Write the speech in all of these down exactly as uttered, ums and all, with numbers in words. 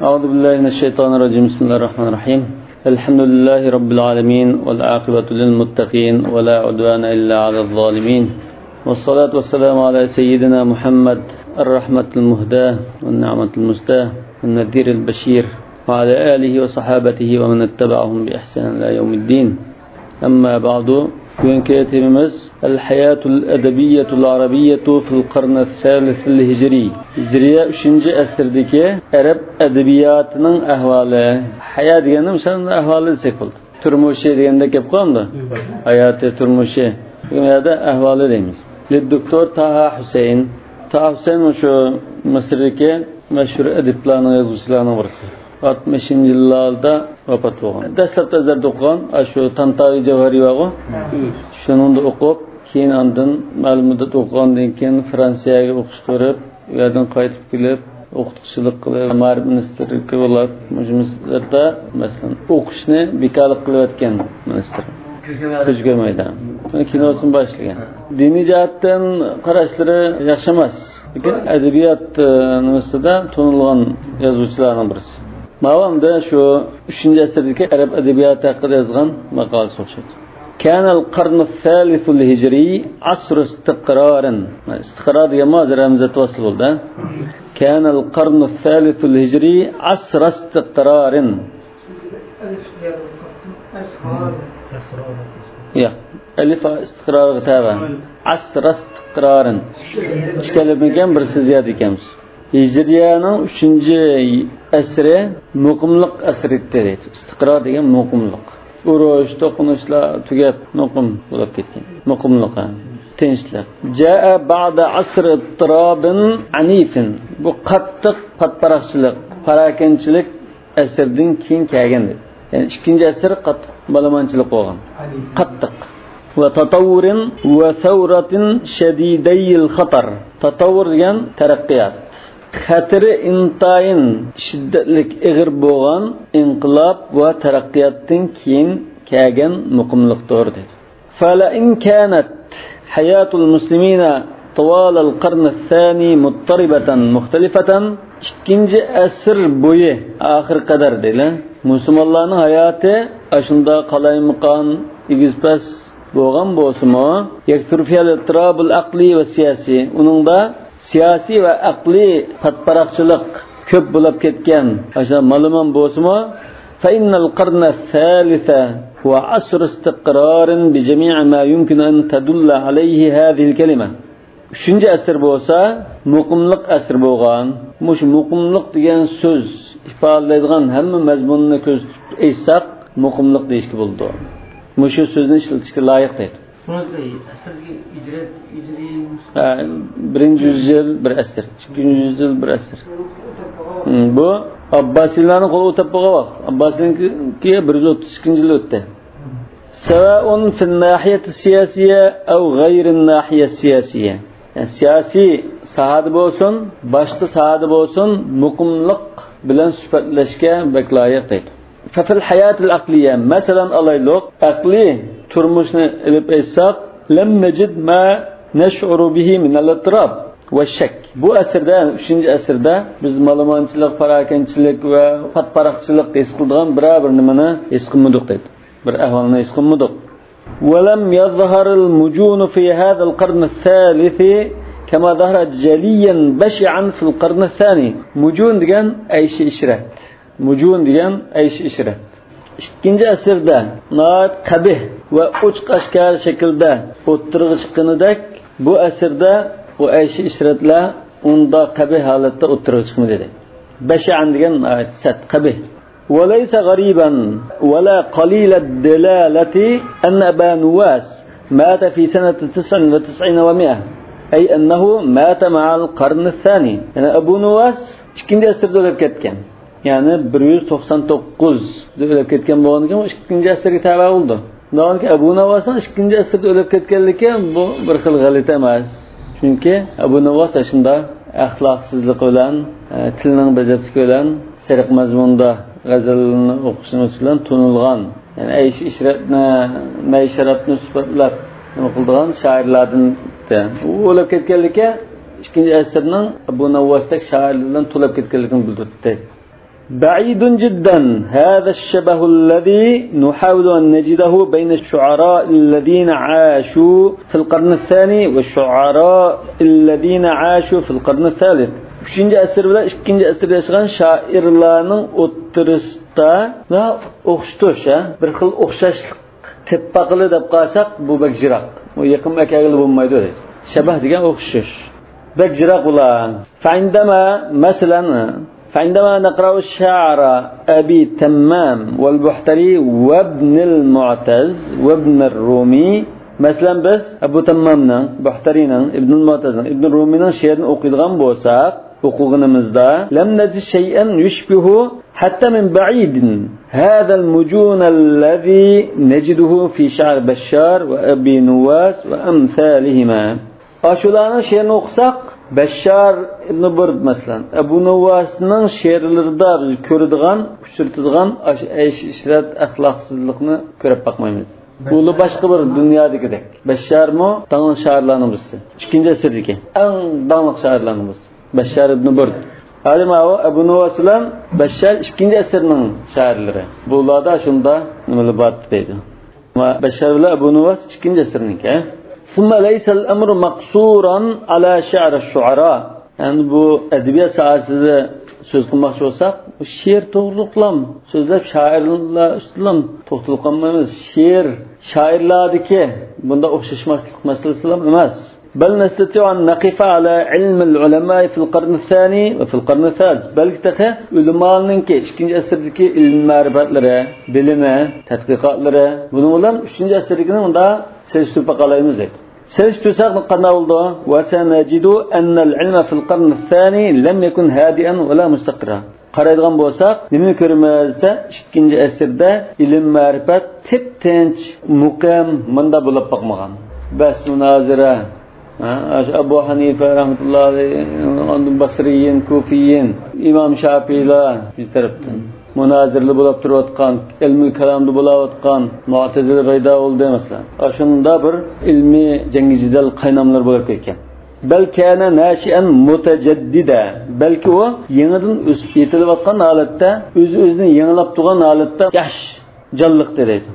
أعوذ بالله من الشيطان الرجيم. بسم الله الرحمن الرحيم. الحمد لله رب العالمين، والعاقبة للمتقين، ولا عدوان إلا على الظالمين. والصلاة والسلام على سيدنا محمد، الرحمة المهداة والنعمة المسداة والنذير البشير، وعلى آله وصحابته ومن اتبعهم بإحسان إلى يوم الدين. أما بعد. بۈگۈنكى تېمىمىز الحياة الأدبية العربية في القرن الثالث الهجري. ھىجرىيە ئۈچىنچى ئەسىردىكى ئەرەب ئەدەبىياتىنىڭ ئەھۋالى. ھايا دېگەندە مىسال ئەھۋالى دېسەك بولىدۇ. تۇرمۇشى دېگەندە گەپ قىلغاندا. ھاياتى، تۇرمۇشى. بۇ يەردە ئەھۋالى دەيمىز. للدكتور طه حسين. تاھا ھۈسەيىن شۇ مىسىردىكى مەشھۇر ئەدىبلارنىڭ، يازغۇچىلارنىڭ بىرسى. ئاتمىشىنچى يىللاردا ۋاپات بولغان. دەسلەپتە ئەزھەردە ئوقۇغان، ئاشۇ تانتاۋى جەۋھەرى بارغۇ. شۇنىڭدا ئوقۇپ، كېيىن ئاندىن مەلۇم مۇددەت ئوقۇغاندىن كېيىن فرانسىيەگە ئوقۇشقا بېرىپ، ئۇ يەردىن قايتىپ كېلىپ، ئوقۇتقۇچىلىق قىلىپ، مائارىپ مىنىستىرلىكى بولۇپ، مۇشۇ مىسىردا، مەسىلەن، ئوقۇشنى بىكارلىق قىلىۋەتكەن مىنىستىر. كۆزگە كۆرمەيدۇ. كىنوسىنى باشلىغان. دىنىي جەھەتتىن قاراشلىرى ياخشى ئەمەس. لېكىن ئەدەبىيات، ئە، نېمىسىدە تونۇلغان يازغۇچىلارنىڭ بىرسى. ماۋۇ ئەمدى شۇ ئۈچىنچى ئەسىردىكى ئەرەب ئەدەبىياتى ھەققىدە يازغان ماقالىسىگە ئوخشايدۇ. كان القرن الثالث الهجري عصر استقرار. ئىستىقرار دېگەنمۇ ھازىر ھەمزە ۋاسىل بولدى. كان القرن الثالث الهجري عصر استقرار. ياق، ئەلىف ئىستىقرارغا تەۋە. ئەسرە ئىستىقرارىن. ئىككى ئەلىپمىكەن، بىرسى زىيادە ئىكەنمىز. ھىجرىيەنىڭ ئۈچىنچى ئەسرى مۇقىملىق ئەسرى دەيدۇ. ئىستىقرار دېگەن مۇقىملىق. ئۇرۇش، توقۇنۇشلار تۈگەپ، مۇقىم بولۇپ كەتكەن. مۇقىملىق، ھە. تىنچلىق. جاء بعد عصر اضطراب عنيف. بۇ قاتتىق پاتپاراقچىلىق، پاراكەندىچىلىك ئەسىردىن كېيىن كەلگەن دېدى. يەنى ئىككىنچى ئەسىر قاتتىق مالىمانچىلىق بولغان. قاتتىق. وتطور وثورة شديدي الخطر. تاتاۋۋۇر دېگەن تەرەققىيات. خەتىرى ئىنتايىن شىددەتلىك، ئېغىر بولغان ئىنقىلاب ۋە تەرەققىياتتىن كېيىن كەلگەن مۇقىملىقتۇر دېدى. فلئن كانت حياة المسلمين طوال القرن الثاني مضطربة مختلفة. ئىككىنچى ئەسىر بويى ئاخىرى قەدەر دەيلى، مۇسۇلمانلارنىڭ ھاياتى ئاشۇنداق قالايمىقان، ئېگىز-پەس بولغان بولسىمۇ، يكثر فيها الاضطراب العقلي والسياسي. ئۇنىڭدا سىياسىي ۋە ئەقلىي پاتپاراقچىلىق كۆپ بولۇپ كەتكەن، ئاشۇ مالىمان بولسىمۇ، فإن القرن الثالث هو عصر استقرار بجميع ما يمكن أن تدل عليه هذه الكلمة. ئۈچىنچى ئەسىر بولسا مۇقىملىق ئەسىرى بولغان. مۇشۇ مۇقىملىق دېگەن سۆز ئىپادىلەيدىغان ھەممە مەزمۇننى كۆرسىتىپ ئېيتساق، مۇقىملىق دېيىشكە بولىدۇ. مۇشۇ سۆزنى ئىشلىتىشكە لايىق دەيدۇ. بۇنىڭ ئەسىردىكى ھىجرەت، ھىجرىي نۇسخا. ھە، بىرىنچى يۈز يىل بىر ئەسىر، ئىككىنچى يۈز يىل بىر ئەسىر. ھىم، بۇ ئابباسىيلارنىڭ قولىغا ئۆتۈپ بولغان ۋاقىت. ئابباسىينىڭكى بىر يۈز ئوتتۇز ئىككىنچى يىل ئۆتتى. سواء في الناحية السياسية أو غير الناحية السياسية. يەنى سىياسىي ساھەدە بولسۇن، باشقا ساھەدە بولسۇن، مۇقىملىق بىلەن سۈپەتلەشكە بەك لايىق دەيدۇ. ففي الحياة العقلية، مەسىلەن ئالايلۇق، ئەقلىي تۇرمۇشنى ئېلىپ ئېيتساق، لم نجد ما نشعر به من الاضطراب والشك. بۇ ئەسىردە، ئۈچىنچى ئەسىردە بىز مالىمانچىلىق، پاراكەندىچىلىك ۋە پاتپاراقچىلىق ھېس قىلىدىغان بىرەر بىر نېمىنى ھېس قىلمىدۇق دەيدۇ. بىر ئەھۋالنى ھېس قىلمىدۇق. ولم يظهر المجون في هذا القرن الثالث كما ظهر جليا بشعا في القرن الثاني. مۇجۇن دېگەن ئەيشى ئىشرەت. مۇجۇن دېگەن ئەيشى ئىشرەت. ئىككىنچى ئەسىردە ناھايىتى قەبىھ ۋە ئوچۇق ئاشكارا شەكىلدە ئوتتۇرىغا چىققىنىدەك، بۇ ئەسىردە بۇ ئەيشى ئىشرەتلەر ئۇنداق قەبىھ ھالەتتە ئوتتۇرىغا چىقمىدى. بەشەئەن دېگەن ناھايىتى سەت، قەبىھ. وليس غريبا ولا قليل الدلالة أن أبا نواس مات في سنة تسع وتسعين ومائة، أي أنه مات مع القرن الثاني. يەنى ئەبۇ نۇۋاس ئىككىنچى ئەسىردە ئۆلۈپ كەتكەن. يەنى بىر يۈز توقسان توققۇزدا ئۆلۈپ كەتكەن بولغاندىكىن، ئۇ ئىككىنچى ئەسىرگە تەۋە بولىدۇ. شۇنداقكى ئەبۇ نۇۋاسنىڭ ئىككىنچى ئەسىردە ئۆلۈپ كەتكەنلىكى بۇ بىر خىل غەلىتە ئەمەس. چۈنكى ئەبۇ نۇۋاس شۇنداق ئەخلاقسىزلىقى بىلەن، ئە، تىلىنىڭ بەزەپلىكى بىلەن، سېرىق مەزمۇندا غەزەللىرىنى ئوقۇشىمىز بىلەن تونۇلغان، يەنى ئەيش-ئىشرەتنى مەي-شارابنى سۈپەتلەپ نېمە قىلىدىغان شائىرلاردىن. ئۇ ئۆلۈپ كەتكەنلىكى ئىككىنچى ئەسىرنىڭ ئەبۇ نۇۋاستەك شائىرلار بىلەن تولا كەتكەنلىكىنى بىلدۈرتتى. بعيد جدا هذا الشبه الذي نحاول أن نجده بين الشعراء الذين عاشوا في القرن الثاني والشعراء الذين عاشوا في القرن الثالث. ئۈچىنچى ئەسىر بىلەن ئىككىنچى ئەسىردە ياشىغان شائىرلارنىڭ ئوتتۇرىسىدا ئوخشىتىش، ھە؟ بىر خىل ئوخشاشلىق تېپىپ باقىلى دەپ قالساق، بۇ بەك يىراق. بۇ يېقىن ئەكەلگىلى بولمايدۇ دەيدۇ. شەبەھ دېگەن ئوخشىشىش. بەك يىراق بۇلار. فعندما، مەسىلەن، فعندما نقرأ شعر أبي تمام والبحتري وابن المعتز وابن الرومي. مەسىلەن، بىز ئەبۇ تەممامنىڭ، بۇھتەرىنىڭ، ئىبنۇل مۇئتەزنىڭ، ئىبنۇل رۇمىنىڭ شېئىرىنى ئوقۇيدىغان بولساق، ئوقۇغىنىمىزدا، لم نجد شيئا يشبه حتى من بعيد هذا المجون الذي نجده في شعر بشار وأبي نواس وأمثالهما. ئاشۇلارنىڭ شېئىرىنى ئوقۇساق، بەششار ئىبنى بۇرد، مەسىلەن، ئەبۇ نۇۋۋاسنىڭ شېئىرلىرىدا بىز كۆرىدىغان، ئۇچرىتىدىغان ئاشۇ ئەيش-ئىشرەت، ئەخلاقسىزلىقنى كۆرۈپ باقمايمىز. ئۇلار باشقا بىر دۇنيادىكىدەك. بەششارمۇ داڭلىق شائىرلارنىڭ بىرسى. ئىككىنچى ئەسىردىكى ئەڭ داڭلىق شائىرلارنىڭ بىرسى. بەششار ئىبنى بۇرد. ھازىر ماۋۇ ئەبۇ نۇۋۋاس بىلەن بەششار ئىككىنچى ئەسىرنىڭ شائىرلىرى. بۇلاردا شۇندا نېمىلەر بار دەيدۇ. ئەمما بەششار بىلەن ئەبۇ نۇۋۋاس ئىككىنچى ئەسىرنىڭكى. ثم ليس الأمر مقصورا على شعر الشعراء. يەنى بۇ ئەدەبىيات ساھەسىدە سۆز قىلماقچى بولساق، بۇ شېئىر توغرۇلۇقلام سۆزلەپ، شائىرلار ئۈستىلام توختىلىپ قالمايمىز. شېئىر، شائىرلاردىكى بۇنداق ئوخشاشماسلىق مەسىلىسىلام ئەمەس. بل نستطيع أن نقف على علم العلماء في القرن الثاني وفي القرن الثالث. بەلكى تېخى ئۆلىمالارنىڭكى ئىككىنچى ئەسىردىكى ئىلىم مەرىپەتلىرى، بىلىمى، تەتقىقاتلىرى، بۇنىڭ بىلەن ئۈچىنچى ئەسىردىكىنى مۇنداق سېلىشتۇرۇپ باقالايمىز دەيدۇ. سېلىشتۇرساق قانداق بولىدۇ؟ وسنجد أن العلم في القرن الثاني لم يكن هادئا ولا مستقرا. قارايدىغان بولساق، نېمىنى كۆرىمىز دېسە، ئىككىنچى ئەسىردە ئىلىم-مەرىپەت تىپ-تىنچ، مۇقىم، مۇنداق بولۇپ باقمىغان. بەس-مۇنازىرە، ھە، ئاشۇ ئەبۇ ھەنىفە رەھمەتۇللاھى ئەلەيھى، ئاندىن باسرىيىن، كۇفىيىن، ئىمام شاپىئىلار بىر تەرەپتىن مۇنازىرىلەر بولاپ تۇرۇۋاتقان، ئىلمىي كالامدا بولاۋاتقان مۇئتەزىلە پەيدا بولدى، مەسىلەن. ئاشۇنداق بىر ئىلمىي جەڭگى-جېدەل قايناملىرى بولۇپ كەتكەن. بل كان ناشئا متجددا. بەلكى ئۇ يېڭىدىن ئۆسۈپ يېتىلىۋاتقان ھالەتتە، ئۆزى ئۆزىنى يېڭىلاپ تۇرغان ھالەتتە ياش جانلىقتى دەيدۇ.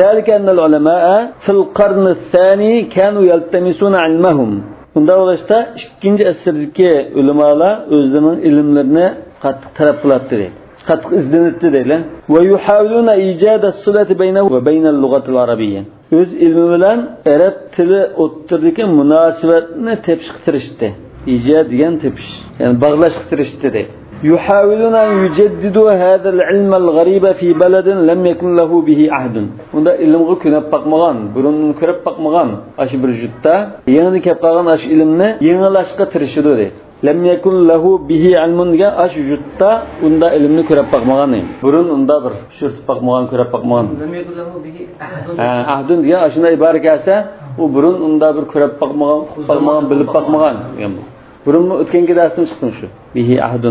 ذلك أن العلماء في القرن الثاني كانوا يلتمسون علمهم. ئۇنداق بولۇشتا ئىككىنچى ئەسىردىكى ئۆلىمالار ئۆزلىرىنىڭ ئىلىملىرىنى قاتتىق تەلەپ قىلاتتى دەيدۇ. قاتتىق ئىزدىنەتتى دەيلى. ويحاولون إيجاد الصلة بينه وبين اللغة العربية. ئۆز ئىلمى بىلەن ئەرەب تىلى ئوتتۇرىدىكى مۇناسىۋەتنى تېپىشقا تىرىشتى. ئىجاد دېگەن تېپىش، يەنى باغلاشقا تىرىشتى دەيدۇ. يحاولون أن يجددوا هذا العلم الغريب في بلد لم يكن له به عهد. بۇنداق ئىلىمغا كۆنۈپ باقمىغان، بۇرۇن كۆرۈپ باقمىغان ئاشۇ بىر يۇرتتا يېڭىدىن كېلىپ قالغان ئاشۇ ئىلىمنى يېڭىلاشقا تىرىشىدۇ دەيدۇ. لم يكن له به علم دېگەن ئاشۇ يۇرتتا ئۇنداق ئىلىمنى كۆرۈپ باقمىغان. بۇرۇن ئۇنداق بىر ئۇچرىتىپ باقمىغان، كۆرۈپ باقمىغان. لم يكن له به عهد. ھە، ئەھدۇن دېگەن ئاشۇنداق ئىبارە كەلسە، ئۇ بۇرۇن ئۇنداق بىر كۆرۈپ باقمىغان، ئۇقۇپ باقمىغان، بىلىپ باقمىغان دېگەن بۇ. بۇرۇنمۇ ئۆتكەنكى دەرستىن چىقتىم شۇ. به عهد.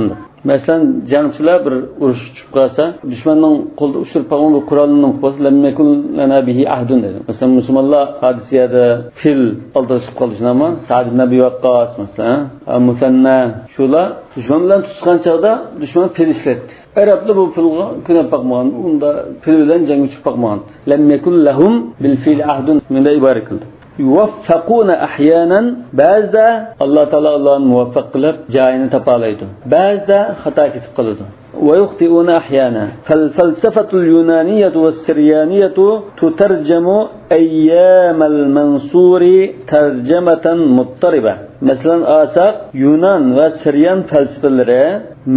مەسىلەن، جەڭچىلەر بىر ئۇرۇشقا چۈشۈپ قالسا، دۈشمەننىڭ قولىدا ئۇچۇرۇپ قالغان بىر قورالنىڭ بولسا، لم يكن لنا به عهد دەيدۇ. مەسىلەن، مۇسۇلمانلار ھادىسىيەدە پىل ئالدىرىشىپ قالدى، شۇنداقمۇ؟ سەئد ئىبن ئەبى ۋەققاس، مەسىلەن، ھە، مۇسەننە، شۇلار دۈشمەن بىلەن تۇتۇشقان چاغدا دۈشمەن پىل ئىشلەتتى. ئەرەبلەر بۇ پىلغا كۆنۈپ باقمىغان، ئۇندا پىل بىلەن جەڭگە چۈشۈپ باقمىغان. لم يكن لهم بالفيل عهد، مۇنداق ئىبارە قىلدى. يوفقون أحيانا، بەزىدە ئاللا تائالا ئۇلارنى مۇۋەپپەق قىلىپ، جايىنى تاپالايدۇ. بەزىدە خاتا كېتىپ قالىدۇ. ويخطئون أحيانا. فالفلسفة اليونانية والسريانية تترجم أيام المنصور ترجمة مضطربة. مەسىلەن ئالساق، يۇنان ۋە سىرىيان پەلسەپىلىرى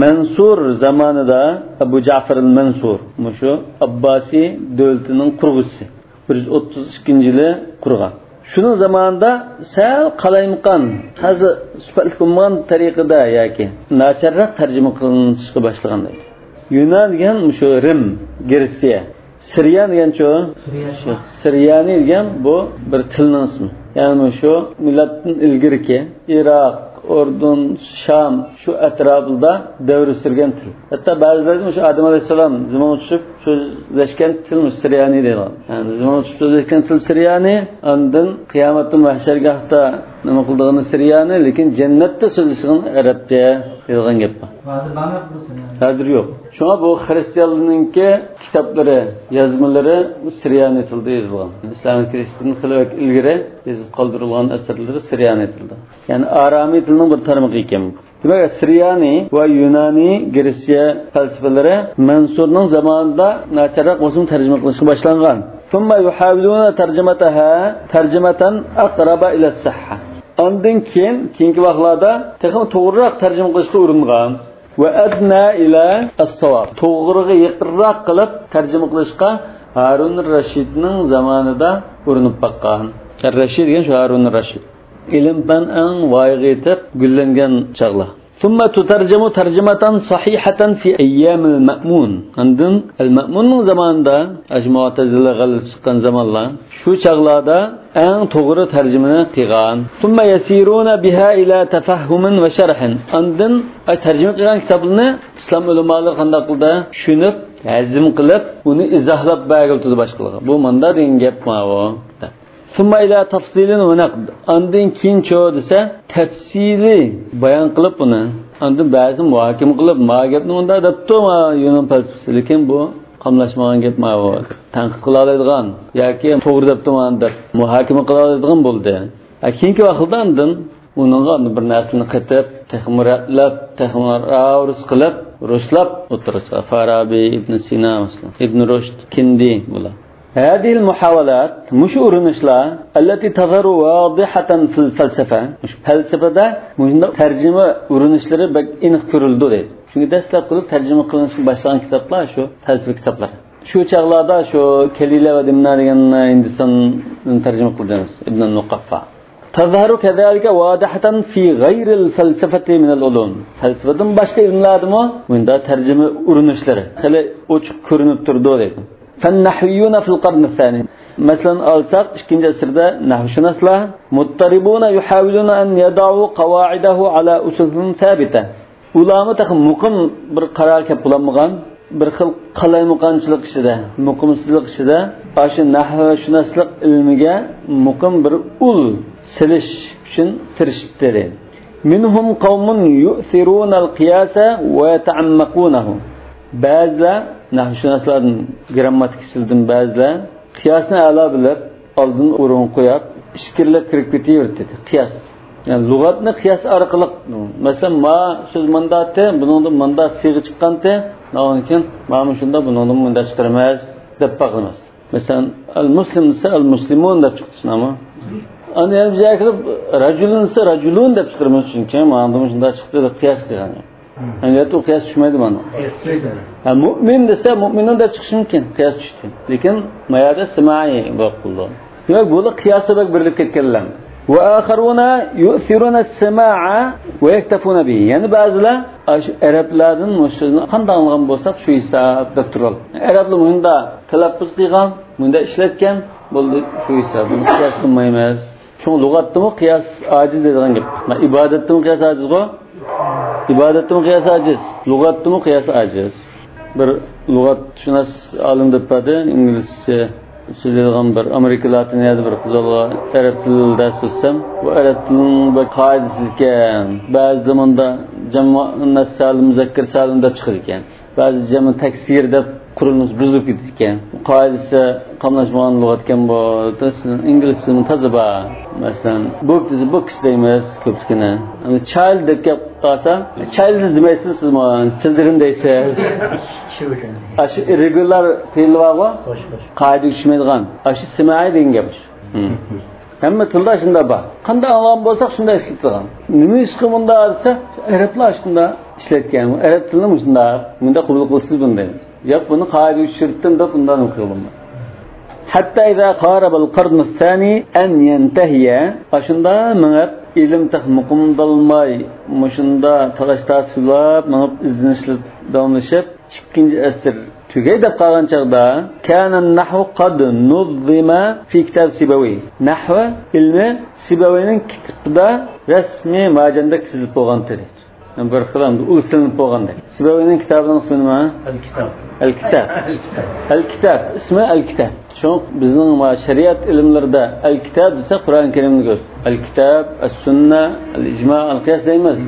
مەنسۇر زامانىدا، ئەبۇ جەئفەر ئەل مەنسۇر، مۇشۇ ئابباسىي دۆلىتىنىڭ قۇرغۇچىسى. بىر يۈز ئوتتۇز ئىككىنچى يىلى قۇرغان. شۇنىڭ زامانىدا سەل قالايمىقان، تازا سۈپەتلىك بولمىغان تەرىقىدە ياكى ناچارراق تەرجىمە قىلىنىشقا باشلىغان دەيدۇ. يۇنان دېگەن مۇشۇ رىم، گرېتسىيە. سىرىيان دېگەنچۇ؟ سىرىيان. شۇ سىرىيانى دېگەن بۇ بىر تىلنىڭ ئىسمى. يەنى مۇشۇ مىلادتىن ئىلگىرىكى ئىراق، ئوردۇن، شام، شۇ ئەتراپىدا دەۋر سۈرگەن تىل. ھەتتا بەزىلەردە مۇشۇ ئادەم ئەلەيھىسسالام زېمىنغا چۈشۈپ سۆزلەشكەن تىل مۇشۇ سىرىيانى دەيدىغان. يەنى زېمىنغا چۈشۈپ سۆزلەشكەن تىل سىرىيانى، ئاندىن قىيامەتتە مەھشەرگاھتا نېمە قىلىدىغىنى سىرىيانى، لېكىن جەننەتتە سۆزلىشىدىغىنى ئەرەبچە. دەيدىغان گەپ بار. ھازىر بارمۇ بۇ سىريانى؟ ھازىر يوق. شۇڭا بۇ خرىستىيانلارنىڭكى كىتابلىرى، يازمىلىرى سىريانى تىلىدا يېزىلغان. ئىسلام كىرىشتىن خېلى بەك ئىلگىرى يېزىپ قالدۇرۇلغان ئەسەرلىرى سىريانى تىلىدا. يەنى ئارامىي تىلنىڭ بىر تارمىقى ئىكەن. دېمەك، سىريانى ۋە يۇنانىي، گرېتسىيە پەلسەپىلىرى مەنسۇرنىڭ زامانىدا ناچارراق بولسىمۇ تەرجىمە قىلىشقا باشلانغان. ثم يحاولون ترجمتها ترجمة أقرب إلى الصحة. ئاندىن كېيىن، كېيىنكى ۋاقىتلاردا تېخىمۇ توغرىراق تەرجىمە قىلىشقا ئۇرۇنغان. وأدنى إلى الصواب. توغرىغا يېقىنراق قىلىپ تەرجىمە قىلىشقا ھارۇن رەشىدنىڭ زامانىدا ئۇرۇنۇپ باققان. رەشىد دېگەن شۇ ھارۇن رەشىد. ئىلىم-پەن ئەڭ ۋايىغا يېتىپ گۈللەنگەن چاغلار. ثم تترجم ترجمة صحيحة في أيام المأمون. ئاندىن ئەل-مەئمۇننىڭ زامانىدا، ئاشۇ مۇئتەزىلە غەلىبە چىققان زامانلار، شۇ چاغلاردا ئەڭ توغرا تەرجىمىنى قىلغان. ثم يسيرون بها إلى تفهم وشرح. ئاندىن ئاي تەرجىمە قىلغان كىتابلىرىنى ئىسلام ئۆلىمالىرى قانداق قىلدى؟ چۈشىنىپ، ھەزىم قىلىپ، ئۇنى ئىزاھلاپ بەرگىلى تۇردى باشقىلارغا. بۇ مۇنداق دېگەن گەپ ماۋۇ. ثم إلى تفصيل ونقد. ئاندىن كېيىنچۇ دېسە، تەپسىلىي بايان قىلىپ ئۇنى. ئاندىن بەزىدە مۇھاكىمە قىلىپ، ما گەپنى مۇنداق دەپتۇ، ما يۇنان پەلسەپىسى. لېكىن بۇ قاملاشمىغان گەپ ماۋۇ. تەنقىد قىلالايدىغان ياكى توغرا دەپتۇ مانا دەپ مۇھاكىمە قىلالايدىغان بولدى. ھە، كېيىنكى ۋاقىتتا ئاندىن ئۇنىڭغا بىر نەرسىنى قېتىپ، تېخىمۇ رەتلەپ، تېخىمۇ راۋۇرۇس قىلىپ، رۇسلاپ ئوتتۇرىسىغا فارابى، ئىبن سىنا مەسىلەن، ئىبن رۇشد، كىندى بۇلار. هذه المحاولات، مۇشۇ ئۇرۇنۇشلار، التي تظهر واضحة في الفلسفة، مۇشۇ پەلسەپىدە مۇشۇنداق تەرجىمە ئۇرۇنۇشلىرى بەك ئېنىق كۆرۈلىدۇ دەيدۇ. چۈنكى دەسلەپ قىلىپ تەرجىمە قىلىنىشقا باشلىغان كىتابلار شۇ پەلسەپە كىتابلىرى. شۇ چاغلاردا شۇ كەلىلە ۋە دىمنا دېگەن ھىندىستاندىن تەرجىمە قىلدى ئىبن مۇقەففا. تظهر كذلك واضحة في غير الفلسفة من العلوم. پەلسەپىدىن باشقا ئىلىملاردىمۇ مۇنداق تەرجىمە ئۇرۇنۇشلىرى خېلى ئوچۇق كۆرۈنۈپ تۇرىدۇ دەيدۇ. فالنحويون في القرن الثاني. مەسىلەن، ئالساق، ئىككىنچى ئەسىردە نەھۋشۇناسلار مضطربون يحاولون أن يضعوا قواعده على أسس ثابتة. ئۇلارمۇ تېخى مۇقىم بىر قارارغا كەپ بولالمىغان، بىر خىل قالايمىقانچىلىق ئىچىدە، مۇقىمسىزلىق ئىچىدە، ئاشۇ نەھۋشۇناسلىق ئىلمىگە مۇقىم بىر ئۇل سېلىش ئۈچۈن تىرىشىپتۇ. منهم قوم يؤثرون القياس ويتعمقونه. بەزىلەر، نەھۋشۇناسلاردىن، گىرامماتىكىچىلاردىن بەزىلەر قىياسنى ئەلا بىلىپ، ئالدىن ئورۇنغا قويۇپ، ئىچكىرىلەپ كىرىپ كېتىۋېرىدۇ، قىياس. يەنى لۇغەتنى قىياس ئارقىلىق، مەسىلەن، ما سۆز مۇنداقتى، بۇنىڭدىن مۇنداق سىيغا چىققانتى، ئۇنىڭدىن كېيىن مانا شۇنداق، بۇنىڭدىن مۇنداق چىقىرىمىز دەپ باقىمىز. مەسىلەن، ئەل مۇسلىم دېسە، ئەل مۇسلىمۇن دەپ چىقتى، شۇنداقمۇ؟ ئاندىن يەنە بىر جايغا كېلىپ، راجۇلۇن دېسە، راجۇلۇن دەپ چىقىرىمىز، چۈنكى ماندىمۇ شۇنداق چىقتى دەپ قىياس قىلغان. ئەمەلىيەتتە ئۇ قىياس چۈشمەيدۇ مانا. قىياس چۈشمەيدۇ. ھە، مۇئمىن دېسە، مۇئمىنۇن دەپ چىقىشى مۇمكىن، قىياس چۈشتى. لېكىن ما يەردە سىمائىي بولۇپ قالىدۇ. دېمەك، بۇلار قىياستا بەك بىرلىككە كەلگەن. وآخرون يؤثرون السماع ويكتفون به. يەنە بەزىلەر ئاشۇ ئەرەبلەردىن مۇشۇ سۆزنى قانداق ئاڭلىغان بولساق، شۇ ھېساب دەپ تۇرۇۋالىدۇ. ئەرەبلەر مۇنداق تەلەپپۇز قىلغان، مۇنداق ئىشلەتكەن، بولدى، شۇ ھېساب. بۇنى قىياس قىلمايمىز. شۇڭا لۇغەتتىمۇ قىياس ئاجىز دەيدىغان گەپ. مانا ئىبادەتتىمۇ قىياس ئاجىزغۇ؟ ئىبادەتتىمۇ قىياس ئاجىز، لۇغەتتىمۇ قىياس ئاجىز. بىر لۇغەتشۇناس ئالىم دەپ بەردى، ئىنگلىزچە سۆزلەيدىغان بىر ئامېرىكا لاتىنىيەدە بىر قىز بالىغا ئەرەب تىلى دەرس ئۆتسەم، بۇ ئەرەب تىلىنىڭ بىر قائىدىسى ئىكەن. بەزىدە مۇندا جەمئۇ مۇئەننەس سالىم، مۇزەككەر سالىم دەپ چىقىدىكەن. بەزى جەمئى تەكسىر دەپ قۇرۇلمىسى بۇزۇلۇپ كېتىدىكەن. قائىدىسى قاملاشمىغان لۇغەتكەن بۇ. سىزنىڭ ئىنگلىزچىڭىز تازا بار. مەسىلەن، بوك دېسە، بوكس دەيمىز كۆپلۈكىنى. ئەمدى چايلد دەپ كەپ قالسا، چايلد دېمەيسىز، سىز مانا چىلدىرىن دەيسىز. ئاشۇ ئىررېگۇلار پېئىل بارغۇ، قائىدىگە چۈشمەيدىغان. ئاشۇ سىمائىي دېگەن گەپ. ھەممە تىلدا شۇنداق بار. قانداق ئاڭلىغان بولساق، شۇنداق ئىشلىتىدىغان. نېمە ئىشقا مۇنداق دېسە، ئەرەبلەر شۇنداق ئىشلەتكەن. ئەرەب تىلىنى مۇشۇنداق، مۇنداق قوبۇل قىلىسىز بۇنى دەيمىز. ياق، بۇنى قائىدىگە چۈشۈرتتۈم دەپ ئۇنداق نېمە قىلغىلى بولمايدۇ. حتى إذا قارب القرن الثاني أن ينتهي. ئاشۇنداق مېڭىپ، ئىلىم تېخى مۇقىمدالماي، مۇشۇنداق تالاش-تارتىشلاپ مېڭىپ، ئىزدىنىشلەر داۋاملىشىپ، ئىككىنچى ئەسىر تۈگەي دەپ قالغان چاغدا، كان النحو قد نظم في كتاب سيبويه. نەھۋ ئىلمى سىبوينىڭ كىتابىدا رەسمىي ماجەندەك تىزىلىپ بولغان تېرى. بىر خىل ئەمدى ئۇل سېلىنىپ بولغاندەك. سىبوينىڭ كىتابىنىڭ ئىسمى نېمە؟ ئەل كىتاب. ئەل كىتاب. ئەل كىتاب. ئىسمى ئەل كىتاب. شۇڭا بىزنىڭ ما شەرىئەت ئىلىملىرىدا ئەل كىتاب دېسە، قۇرئان كەرىمنى كۆرسىتىدۇ. ئەل كىتاب، ئەس سۈننە، ئەل ئىجما، ئەل قىياس دەيمىز.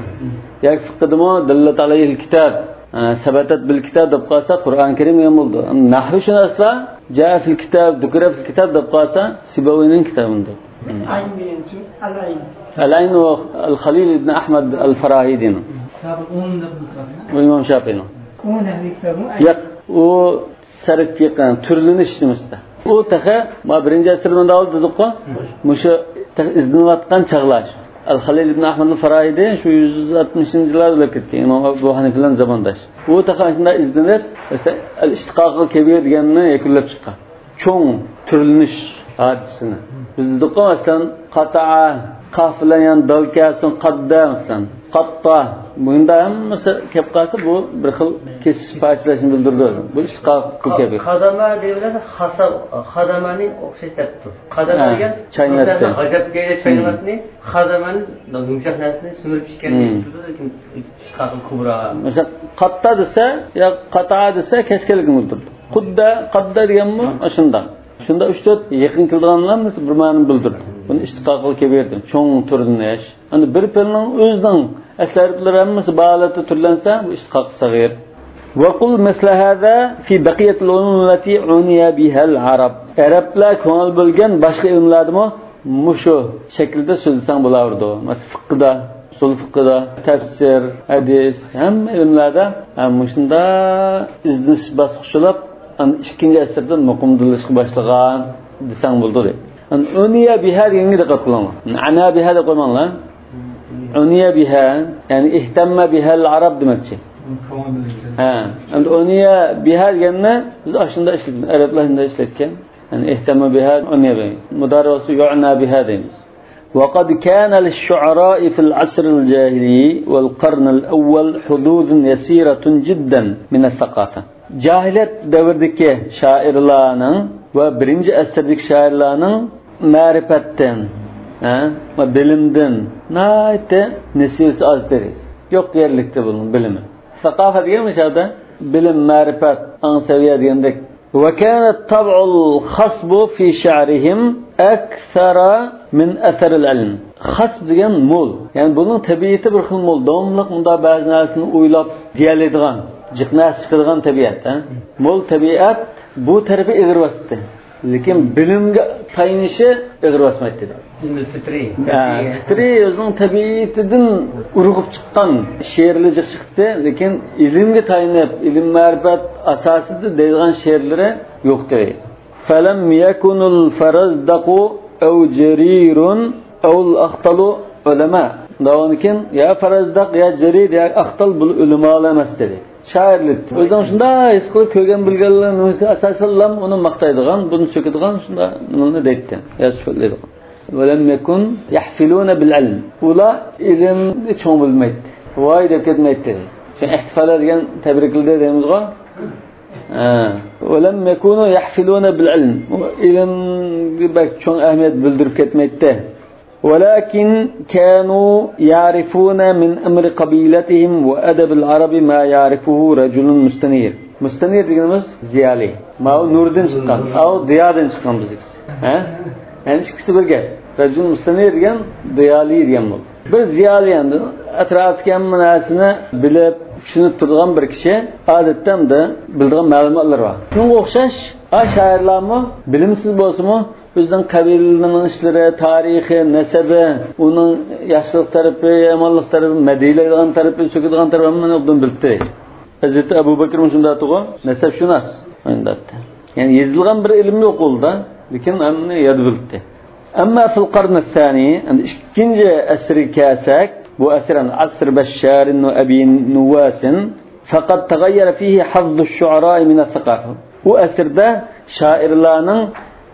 ياكى فىققىدىمۇ دەللەت ئەلەيھىل كىتاب، ئە، سەبەتەت بىل كىتاب دەپ قالسا، قۇرئان كەرىم دېگەن بولىدۇ. ئەمما نەھۋشۇناسلار جائە فىل كىتاب، ذۇكرە فىل كىتاب دەپ قالسا، سىبەۋىينىڭ كىتابىدۇر. ئەل ئەين دېگەن ئۈچۈن، ئەل ئەين. ئەل ئەين ئۇ ئەل خەلىل ئىبن ئەھمەد ئەل فاراھىدىنىڭ. كىتابى ئون دەپ مۇسابىقە. ئۇ ئىمام شافىئىنىڭ. ئون ئەھلى كىتابىنىڭ ئەين. ياق، ئۇ سەرف يېقىن، تۈرلىنىش نېمىسىدە. ئۇ تېخى، ما بىرىنچى ئەسىر مۇنداق دېدۇققۇ، مۇشۇ تېخى ئىزدىنىۋاتقان چاغلار شۇ. ئەل خەلىل ئىبن ئەھمەد ئەل فاراھىدى شۇ يۈز ئاتمىشىنچى يىللاردا ئۆلۈپ كەتكەن، ئىمام ئەبۇ ھەنىفە بىلەن زامانداش. ئۇ تېخى شۇنداق ئىزدىنىپ، مەسىلەن، ئەل ئىشتىقاقىل كەبىر دېگەننى يەكۈنلەپ چىققان. چوڭ تۈرلىنىش ھادىسىسىنى. بىز دېدۇققۇ، مەسىلەن، قاتائا، قاف بىلەن يەنە دال كەلسۇن، قاددا، مەسىلەن، قاتتا. بۇندا ھەممىسى كەپ قالسا، بۇ بىر خىل كېسىش، پارچىلاشنى بىلدۈرىدۇ. بۇ ئىشتىقاق قىلىپ كەپ. قاداما دېگەن بىلەن خاسا-، خادامانى ئوخشاش دەپتۇ. قاداما ھە، دېگەن چايناتتى. غاجاپ كەيدە چايناتنى، خادامانى يۇمشاق نەرسىنى سۈمۈرۈپ ئىچكەننى ئېيتىدۇ، لېكىن ئىشتىقاقىل كۇبرا. مەسىلەن، قاتتا دېسە يا قاتائا دېسە، كەسكەنلىكنى بىلدۈرىدۇ. خۇددا، قاددا دېگەنمۇ ئاشۇنداق. شۇنداق ئۈچ تۆت يېقىن كېلىدىغانلار بىر مەنىنى بىلدۈرىدۇ. بۇنى ئىشتىقاقىل كەبىر دەيدۇ. چوڭ تۈردىن ياش. ئەمدى بىر پېئىلنىڭ ئۆزىنىڭ ئەسلى ھەرپلىرى ھەممىسى بۇ ھالەتتە تۈرلەنسە، بۇ ئىشتىقاق سەغىر. وقل مثل هذا في بقية العلوم التي عني بها العرب. ئەرەبلەر كۆڭۈل بۆلگەن باشقا ئىلىملاردىمۇ مۇشۇ شەكىلدە سۆزلىسەڭ بولاۋېرىدۇ. مەسىلەن، فىققىدا، ئۇسۇل فىققىدا، تەپسىر، ھەدىس، ھەممە ئىلىملەردە، ھە، مۇشۇنداق ئىزدىنىش باسقۇچلاپ، ئەنە ئىككىنچى ئەسىردە مۇقىمدىللىشىشقا باشلىغان دېسەڭ بولىدۇ، دەيدۇ. ئەنە ئۇنىيە بىھا دېگەنگە دىققەت قىلىڭلار. ئەنا بىھا دەپ قويماڭلار. ئۇنىيە بىھا، يەنى ئىھتەممە بىھەل ئەرەب دېمەكچى. ھە، ئەمدى ئۇنىيە بىھا دېگەننى بىز ئاشۇنداق ئىشلىدۇق. ئەرەبلەر شۇنداق ئىشلەتكەن. يەنى ئىھتەممە بىھا، ئۇنىيە بىھا. مۇدارىئۇسى يۇئنا بىھا دەيمىز. وقد كان للشعراء في العصر الجاهلي والقرن الأول حظوظ يسيرة جدا من الثقافة. جاھىلىيەت دەۋرىدىكى شائىرلارنىڭ ۋە بىرىنچى ئەسىردىكى شائىرلارنىڭ مەرىپەتتىن، ھە، ۋە بىلىمدىن ناھايىتى نېسىۋىسى ئاز ئىدى. يوق يەرلىكتە بۇنىڭ بىلىمى. ساقافەت دېگەن مۇشۇ يەردە بىلىم، مەرىپەت، ئاڭ سەۋىيە دېگەندەك. وكان الطبع الخصب في شعرهم أكثر من أثر العلم. خەسپ دېگەن مول. يەنى بۇنىڭ تەبىئىتى بىر خىل مول. داۋاملىق مۇنداق بەزى نەرسىنى ئويلاپ دېيەلەيدىغان، جىق نەرسە چىقىدىغان تەبىئەت، ھە؟ مول تەبىئەت بۇ تەرىپى ئېغىر باستى. لېكىن بىلىمگە تايىنىشى ئېغىر باسمايتتى. ئىلمى فىترىي. ھە، فىترىي ئۆزىنىڭ تەبىئىتىدىن ئۇرغۇپ چىققان شېئىرلىرى جىق چىقتى. لېكىن ئىلىمگە تايىنىپ، ئىلىم مەرىپەت ئاساسىدا دەيدىغان شېئىرلىرى يوقتى. فلم يكن الفرزدق أو جرير أو الأخطل علماء. داۋامدىن كېيىن يا فەرەزدەق، يا جەرىر، يا ئەختەل بۇ ئۆلىمالار ئەمەس دېدى. شائىرلىك. ئۆزىنىڭ شۇنداق ھېس قىلىپ كۆرگەن بىلگەنلىرىنى ئاساسەنلا ئۇنى ماختايدىغان، بۇنى سۆكىدىغان شۇنداق نېمىلەرنى دەيتتى. يا سۈپەتلەيدىغان. ولم يكن يحفلون بالعلم. ئۇلار ئىلىمنى چوڭ بىلمەيتتى. ۋاي دەپ كەتمەيتتى. شۇ ئىھتىفالە دېگەن تەبرىكلىدى دەيمىزغۇ. ھە. ولم يكونوا يحفلون بالعلم. ئۇ ئىلىمگە بەك چوڭ ئەھمىيەت بىلدۈرۈپ كەتمەيتتى. ولكن كانوا يعرفون من أمر قبيلتهم وأدب العرب ما يعرفه رجل مستنير. مۇستەنىر دېگىنىمىز زىيالىي. ماۋۇ نۇردىن چىققان، ئاۋۇ دىيادىن چىققان بىزنىڭكىسى. ھە؟ يەنى ئىككىسى بىر گەپ. رەجۇل مۇستەنىر دېگەن دىيالىي دېگەن بولدى. بىر زىيالىي ئەمدى ئەتراپتىكى ھەممە نەرسىنى بىلىپ، چۈشىنىپ تۇرىدىغان بىر كىشى، ئادەتتە ئەمدى بىلىدىغان مەلۇماتلىرى بار. شۇنىڭغا ئوخشاش، ھە، شائىرلارمۇ بىلىمسىز بولسىمۇ، ئۆزىنىڭ قەبىلىنىڭ ئىشلىرى، تارىخى، نەسەبى، ئۇنىڭ ياخشىلىق تەرىپى، يامانلىق تەرىپى، مەدھىيەلەيدىغان تەرىپى، سۆكىدىغان تەرىپى ھەممىنى ئوبدان بىلدى. ھەزرىتى ئەبۇ بەكرىمۇ شۇنداق ئەتىغۇ، نەسەبشۇناس ئوينىداتتى. يەنى يېزىلغان بىر ئىلىم يوق قولىدا، لېكىن ھەممىنى ياد بىلدى. أما في القرن الثاني، ئەمدى ئىككىنچى ئەسىرگە كەلسەك، بۇ ئەسىر، ئەمدى عەسىر بەششارىن ۋە ئەبى نۇۋۋاسىن، فقد تغير فيه حظ الشعراء من الثقافة. بۇ ئەسىردە شائىرلارنىڭ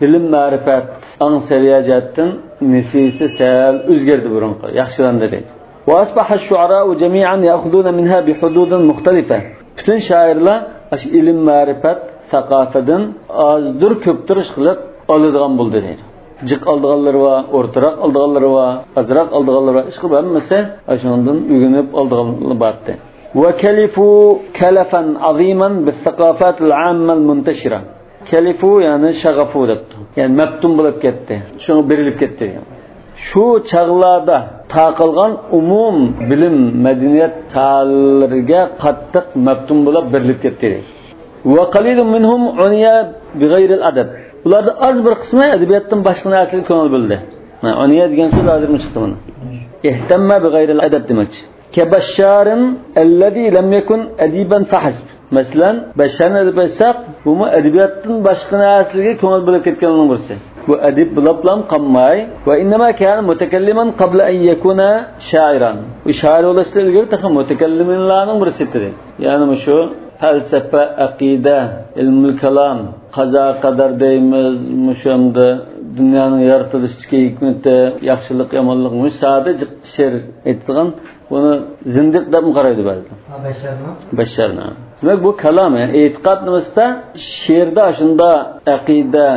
بىلىم، مەرىپەت، ئاڭ سەۋىيە جەھەتتىن نېسىۋىسى سەل ئۆزگەردى بۇرۇنقى ياخشىلاندى دەيدۇ. وأصبح الشعراء جميعا يأخذون منها بحظوظ مختلفة. پۈتۈن شائىرلار ئاشۇ ئىلىم، مەرىپەت، ساقافىدىن ئازدۇر كۆپتۇر ئىشقىلىپ ئالىدىغان بولدى دەيدۇ. جىق ئالىدىغانلىرى بار، ئورتىراق ئالىدىغانلىرى بار، ئازراق ئالىدىغانلىرى بار. ئىشقىلىپ ھەممىسى ئاشۇنىڭدىن ئۆگىنىپ ئالىدىغانلار بارتى. وكلفوا كلفا عظيما بالثقافات العامة المنتشرة. كەلىفۇ، يەنى شەغەفۇ دەپتۇ. يەنى مەپتۇن بولۇپ كەتتى. شۇڭا بېرىلىپ كەتتى دېگەن. شۇ چاغلاردا تارقالغان ئومۇم بىلىم، مەدەنىيەت ساھەلىرىگە قاتتىق مەپتۇن بولۇپ بېرىلىپ كەتتى. وقليل منهم عني بغير الأدب. ئۇلاردا ئاز بىر قىسمى ئەدەبىياتتىن باشقا نەرسىلەرگە كۆڭۈل بۆلدى. ھە، عني دېگەن سۆز ھازىرمۇ چىقتى مانا. اهتم بغير الأدب دېمەكچى. كبشار الذي لم يكن أديبا فحسب. مەسىلەن، بەششارنى ئېلىپ ئېيتساق، بۇمۇ ئەدەبىياتتىن باشقا نەرسىلەرگە كۆڭۈل بۆلۈپ كەتكەنلەرنىڭ بىرسى. بۇ ئەدىب بولۇپلام قالماي، وإنما كان متكلما قبل أن يكون شاعرا. ئۇ شائىر بولۇشتىن ئىلگىرى تېخى مۇتەكەللىملارنىڭ بىرسى ئىدى. يەنى مۇشۇ پەلسەپە، ئەقىدە، ئىلمۇل كالام، قازا قەدەر دەيمىز، مۇشۇ ئەمدى دۇنيانىڭ يارىتىلىشىدىكى ھېكمىتى، ياخشىلىق، يامانلىق، مۇشۇ ساھەدە جىق شېئىر ئېيتىدىغان، بۇنى زىندىق دەپمۇ قارايدۇ بەزىلەر. ھا، بەششارنى. بەششارنى. دېمەك، بۇ كالام، يەنى ئېتىقاد نېمىسىدە شېئىردا شۇنداق ئەقىدە،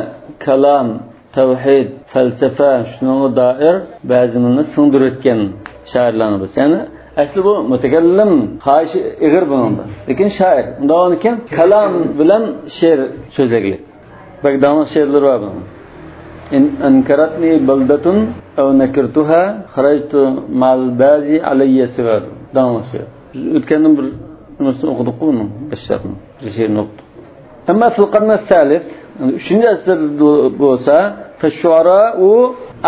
كالام، تەۋھىد، پەلسەپە، شۇنىڭغا دائىر بەزى نېمىلەرنى سىڭدۈرۈۋەتكەن شائىرلارنىڭ بىرسى. يەنى ئەسلى بۇ مۇتەكەللىم، خاھىشى ئېغىر بۇنىڭدا. لېكىن شائىر. ئۇنداق بولغاندىكىن كالام بىلەن شېئىر سۆزلەيلى. بەك داڭلىق شېئىرلىرى بار بۇنىڭ. إن أنكرتني بلدة أو نكرتها خرجت مع البازي علي سواد. داڭلىق شېئىر. بىز ئۆتكەندىن بىر نېمىسىنى ئوقۇدۇققۇ بۇنىڭ، بەششارنىڭ بىر شېئىرىنى ئوقۇدۇق. أما في القرن الثالث، يەنى ئۈچىنچى ئەسىردە بولسا، فالشعراء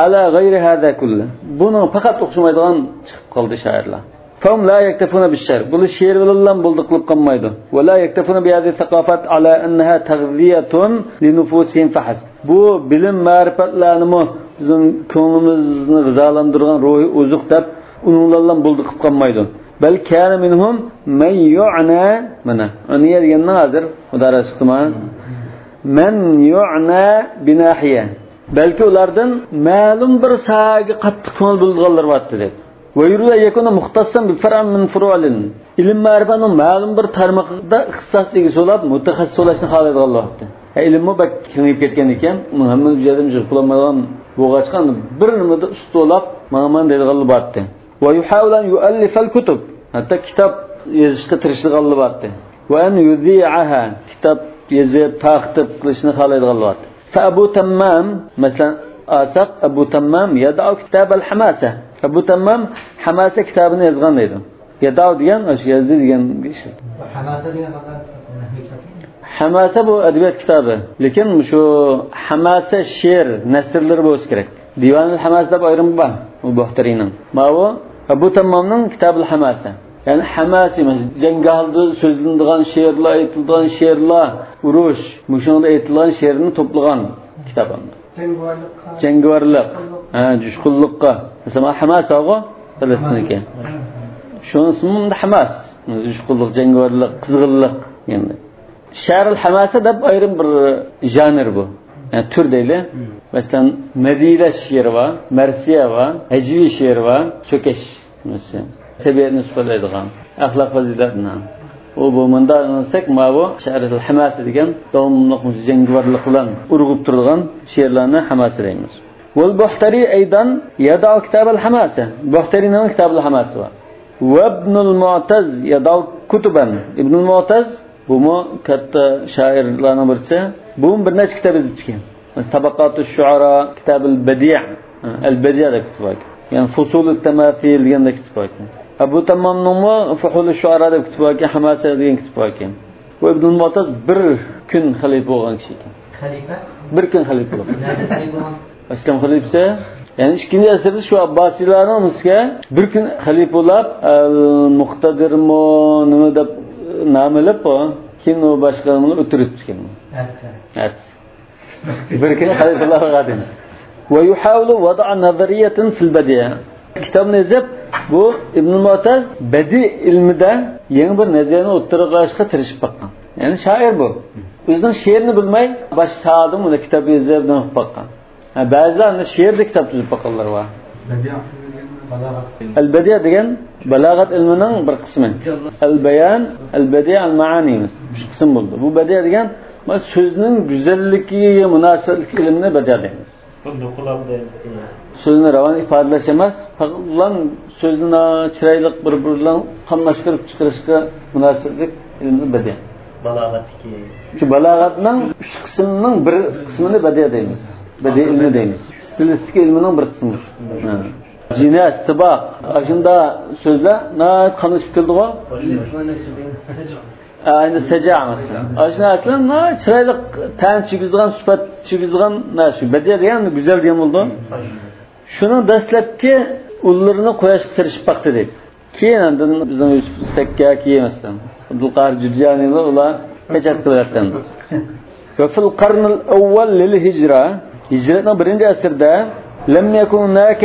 على غير هذا كله. بۇنىڭ پەقەت ئوخشىمايدىغان چىقىپ قالدى شائىرلار. فهم لا يكتفون بالشعر. بۇلار شېئىر بىلەنلا بولدى قىلىپ قالمايدۇ. ولا يكتفون بهذه الثقافات على أنها تغذية لنفوسهم فحسب. بۇ بىلىم مەرىپەتلەرنىمۇ بىزنىڭ كۆڭلىمىزنى غىزالاندۇرىدىغان روھىي ئوزۇق دەپ ئۇنىڭلارلا بولدى قىلىپ قالمايدۇ. بل كان منهم من يعنى، مانا، ئۇنى دېگەننىڭ ھازىر مۇدارىئەسى چىقتىما؟ من يعنى بناحية. بەلكى ئۇلاردىن مەلۇم بىر ساھەگە قاتتىق كۆڭۈل بۆلىدىغانلار بارتتى دەيدۇ. ويريد أن يكون مختصا بفرع من فروع العلم. ئىلىم مەرىپەتنىڭ مەلۇم بىر تارمىقىدا ئىختىساس ئىگىسى بولۇپ، مۇتەخەسسىس بولۇشنى خالايدىغانلار بارتتى. ھە، ئىلىممۇ بەك كېڭىيىپ كەتكەن ئىكەن، ئۇنىڭ ھەممە جەھەتتىن يىغىپ بولالمايدىغان بولغاچقا، بىر نېمىدە ئۇستا بولاپ، ماڭىمەن دەيدىغانلار بارتتى. ويحاول أن يؤلف الكتب. ھەتتا كىتاب يېزىشقا تىرىشىدىغانلار بارتتى. وأن يذيعها. كىتاب يېزىپ، تارقىتىپ قىلىشنى خالايدىغانلار بارتتى. فأبو تمام، مەسىلەن، ئالساق، أبو تمام يدع كتاب الحماسة. ئەبۇ تەممام ھەماسە كىتابىنى يازغان دەيدۇ. يەدەئۇ دېگەن، ئاشۇ يازدى دېگەنگە ئىشلىتىدۇ. بۇ ھەماسە دېگەن قانداق نەھۋىي كىتاب؟ ھەماسە بۇ ئەدەبىيات كىتابى. لېكىن مۇشۇ ھەماسە شېئىر نەسرلىرى بولسا كېرەك. دىۋانۇل ھەماسە دەپ ئايرىمى بار، ئۇ بۇھتەرىنىڭ. ماۋۇ ئەبۇ تەممامنىڭ كىتابۇل ھەماسە. يەنى ھەماسە، جەڭگاھلىدا سۆزلىنىدىغان شېئىرلار، ئېيتىلىدىغان شېئىرلار، ئۇرۇش، مۇشۇنىڭدا ئېيتىلغان شېئىرنى توپلىغان كىتاب ئەمدى. جەڭگىۋارلىققا. جەڭگىۋارلىق. ھە، جۇشقۇنلۇققا. مەسىلەن، ھەماسىغۇ پەلەستىننىڭكى. شۇنىڭ ئىسمى ھەماس. جۇشقۇنلۇق، جەڭگىۋارلىق، قىزغىنلىق. يەنى شەھرۇل ھەماسە دەپ ئايرىم بىر ژانىر بۇ. يەنى تۈر دەيلى. مەسىلەن، مەدھىيەلەش شېئىرى بار، مەرسىيە بار، ھەجۋىي شېئىرى بار، سۆكۈش. مەسىلەن، تەبىئەتنى سۈپەتلەيدىغان، ئەخلاق پەزىلەتنى. ئۇ بۇ مۇنداق دېسەك، ماۋۇ شەھرۇل ھەماسە دېگەن داۋاملىق جەڭگىۋارلىق بىلەن ئۇرغۇپ تۇرىدىغان شېئىرلارنى ھەماسە دەيمىز. والبحتري أيضا يدع كتاب الحماسة. بۇھتەرىنىڭ كىتابىل ھەماسە بار. وابن المعتز يدع كتبا. ئىبنۇل مۇئتەز بۇمۇ كاتتا شائىرلارنىڭ بىرسى. بۇمۇ بىر نەچچە كىتاب يېزىپتىكەن. طبقات الشعراء، كتاب البديع، ئەل بەدىئ دەپ كىتاب بار ئىكەن. يەنى فصول التماثيل دېگەندەك كىتاب بار ئىكەن. ئەبۇ تەممامنىڭمۇ فۇھۇل شۇئارا دەپ كىتاب بار ئىكەن، ھەماسە دېگەن كىتاب بار ئىكەن. بۇ ئىبنۇل مۇئتەز بىر كۈن خەلىپە بولغان كىشى ئىكەن. خەلىپە؟ بىر كۈن خەلىپە بولغان. نەدە خەلىپە بولغان؟ ئىسلام خەلىپىسى، يەنى ئىككىنچى ئەسىردە شۇ ئابباسىيلارنىڭ ئۈستىگە بىر كۈن خەلىپە بولاپ، ئەل مۇقتەدىرمۇ نېمە دەپ نام ئېلىپ، كېيىن ئۇ باشقا نېمىلەر ئۆتتۈرۈپ كەتكەن. ئەتىسى. ئەتىسى. بىر كۈن خەلىپىلەر غادىم. ويحاول وضع نظرية في البديع. كىتابنى يېزىپ، بۇ ئىبنۇل مۇئتەز بەدىئ ئىلمىدە يېڭى بىر نەزەرىيەنى ئوتتۇرىغا قويۇشقا تىرىشىپ باققان. يەنى شائىر بۇ. ئۆزىنىڭ شېئىرىنى بىلمەي، باشقا ساھەدىمۇ كىتاب يېزىپ، نېمە قىلىپ باققان. ھە، بەزىلەر ئەمدى شېئىردا كىتاب تۈزۈپ باققانلار بار. بەدىئ دېگەن بالاغەت. ئەل بەدىئ دېگەن بالاغەت ئىلمىنىڭ بىر قىسمى. ئەل بايان، ئەل بەدىئ، ئەل مائانى. ئۈچ قىسىم بولدى. بۇ بەدىئ دېگەن، ما، سۆزنىڭ گۈزەللىكىگە مۇناسىۋەتلىك ئىلىمنى بەدىئ دەيمىز. بۇ نوقۇل ئالدى. سۆزنى راۋان ئىپادىلەش ئەمەس، پەقەت سۆزنى چىرايلىق بىر-بىرى بىلەن قاملاشتۇرۇپ چىقىرىشقا مۇناسىۋەتلىك ئىلىمنى بەدىئ. بالاغەتتىكى. شۇ بالاغەتنىڭ ئۈچ قىسمىنىڭ بىر قىسمىنى بەدىئ دەيمىز. بەدىئ ئىلمى دەيمىز. ستىلىستىكا ئىلمىنىڭ بىر قىسمى. ھە. جىناس، تىباق، ئاشۇنداق سۆزلەر ناھايىتى قاملىشىپ كېلىدىغۇ. ئا، ئەمدى سەجا مەسىلەن. ئاشۇ نەرسىلەر ناھايىتى چىرايلىق تەن چۈشكۈزىدىغان، سۈپەت چۈشكۈزىدىغان نەرسە. بەدىئە دېگەن گۈزەل دېگەن بولىدۇ. شۇنىڭ دەسلەپكى ئۇللىرىنى قويۇشقا تىرىشىپ باقتى دەيدۇ. كېيىن ئاندىن بىزنىڭ يۈسۈپ سەككاكى مەسىلەن، ئابدۇلقاھىر جۈرجانىلار ئۇلار پېچەت قىلىۋەتكەن. وفي القرن الأول للهجرة، ھىجرەتنىڭ بىرىنچى ئەسىرىدە لم يكن هناك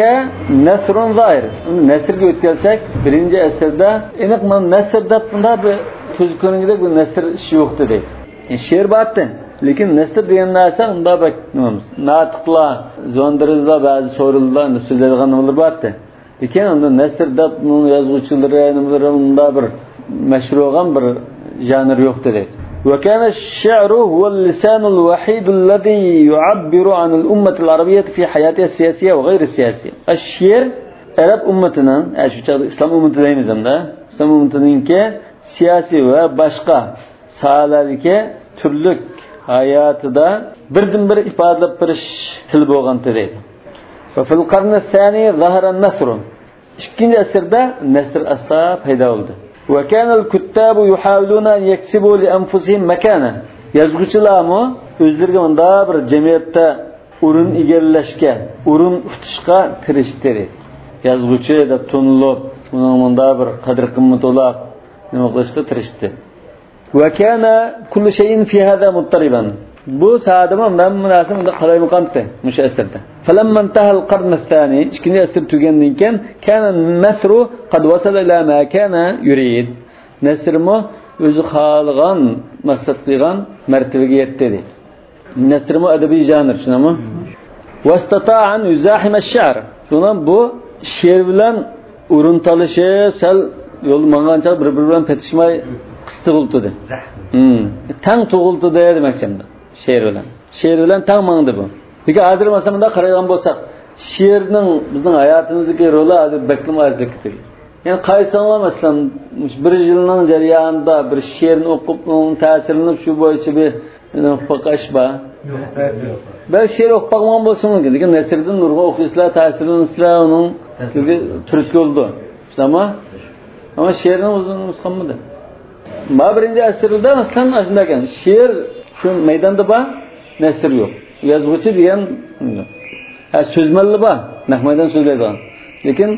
نثر ظاهر. ئۇنى نەسرگە ئۆتكەلسەك، بىرىنچى ئەسىردە ئېنىق مانا نەسر دەپ بۇنداق بىر كۆز كۆرۈنگۈدەك بىر نەسر ئىشى يوق ئىدى. يەنى شېئىر بارتى، لېكىن نەسر دېگەن نەرسە ئۇنداق بەك نېمە ئەمەس. ناتىقلار، زۇۋاندىرىزلار، بەزى سورۇنلار ئەمدى سۆزلەيدىغان نېمىلىرى بارتى. لېكىن ئۇنى نەسر دەپ، ئۇنىڭ يازغۇچىلىرى، نېمىلىرى ئۇنداق بىر مەشھۇر بولغان بىر ژانىر يوق ئىدى. وكان الشعر هو اللسان الوحيد الذي يعبر عن الأمة العربية في حياتها السياسية وغير السياسية. شېئىر ئەرەب ئۈممىتىنىڭ، ئە، شۇ چاغدا ئىسلام ئۈممىتى دەيمىز ئەمدى، ئىسلام ئۈممىتىنىڭكى سىياسىي ۋە باشقا ساھەلەردىكى تۈرلۈك ھاياتىدا بىردىنبىر ئىپادىلەپ بېرىش تىلى بولغانتى دەيدۇ. وفي القرن الثاني ظهر النثر. ئىككىنچى ئەسىردە نەسر ئاستا پەيدا بولدى. وكان الكتاب يحاولون أن يكسبوا لأنفسهم مكانة. يازغۇچىلارمۇ ئۆزلىرىگە مۇنداق بىر جەمئىيەتتە ئورۇن ئىگىلەشكە، ئورۇن ئۇتۇشقا تىرىشتى. يازغۇچى دەپ تونۇلۇپ، ئۇنىڭ مۇنداق بىر قەدىر-قىممىتى بولۇپ، نېمە قىلىشقا تىرىشتى. وكان كل شيء في هذا مضطربا. بۇ ساھەدىمۇ ھەممە نەرسە مۇنداق قالايمىقانتى مۇشۇ ئەسىردە. فلما انتهى القرن الثاني، ئىككىنچى ئەسىر تۈگىگەندىن كېيىن، كان النثر قد وصل إلى ما كان يريد. نەسرمۇ ئۆزى خالىغان، مەقسەت قىلغان مەرتىۋىگە يەتتى دەيدۇ. نەسرمۇ ئەدەبىي ژانىر، شۇنداقمۇ؟ واستطاع أن يزاحم الشعر. شۇڭا بۇ شېئىر بىلەن ئورۇن تالىشىپ، سەل يول ماڭغانچە بىر-بىرى بىلەن پېتىشماي قىس تۇغۇلتىدى. ھىم. تەڭ تۇغۇلتىدى دېمەكچى ئەمدى. شېئىر بىلەن. شېئىر بىلەن تەڭ ماڭدى بۇ. لېكىن ھازىر مەسىلەن مۇنداق قارايدىغان بولساق، شېئىرنىڭ بىزنىڭ ھاياتىمىزدىكى رولى ھازىر بەكمۇ ئازلىق كېتىدۇ. يەنى قايسىڭلار مەسىلەن مۇشۇ بىر يىلنىڭ جەريانىدا بىر شېئىرنى ئوقۇپ، ئۇنىڭدىن تەسىرلىنىپ، شۇ بويىچە بىر ئوقۇپ باققان ئىش بار؟ بەلكى شېئىر ئوقۇپ باقمىغان بولسا مۇمكىن، لېكىن نەسىردىن نۇرغۇن ئوقۇيسىلەر، تەسىرلىنىسىلەر، ئۇنىڭ سىزگە تۈرتكە بولىدۇ. شۇنداقمۇ؟ ئەمما شېئىرنىڭ ئۇزۇنى قالمىدى. ما بىرىنچى ئەسىردە مەسىلەن ئاشۇنداق ئىكەن. شېئىر شۇ مەيداندا بار، نەسر يوق. يازغۇچى دېگەن، ھە، سۆزمەنلا بار، نەق مەيدان سۆزلەيدىغان. لېكىن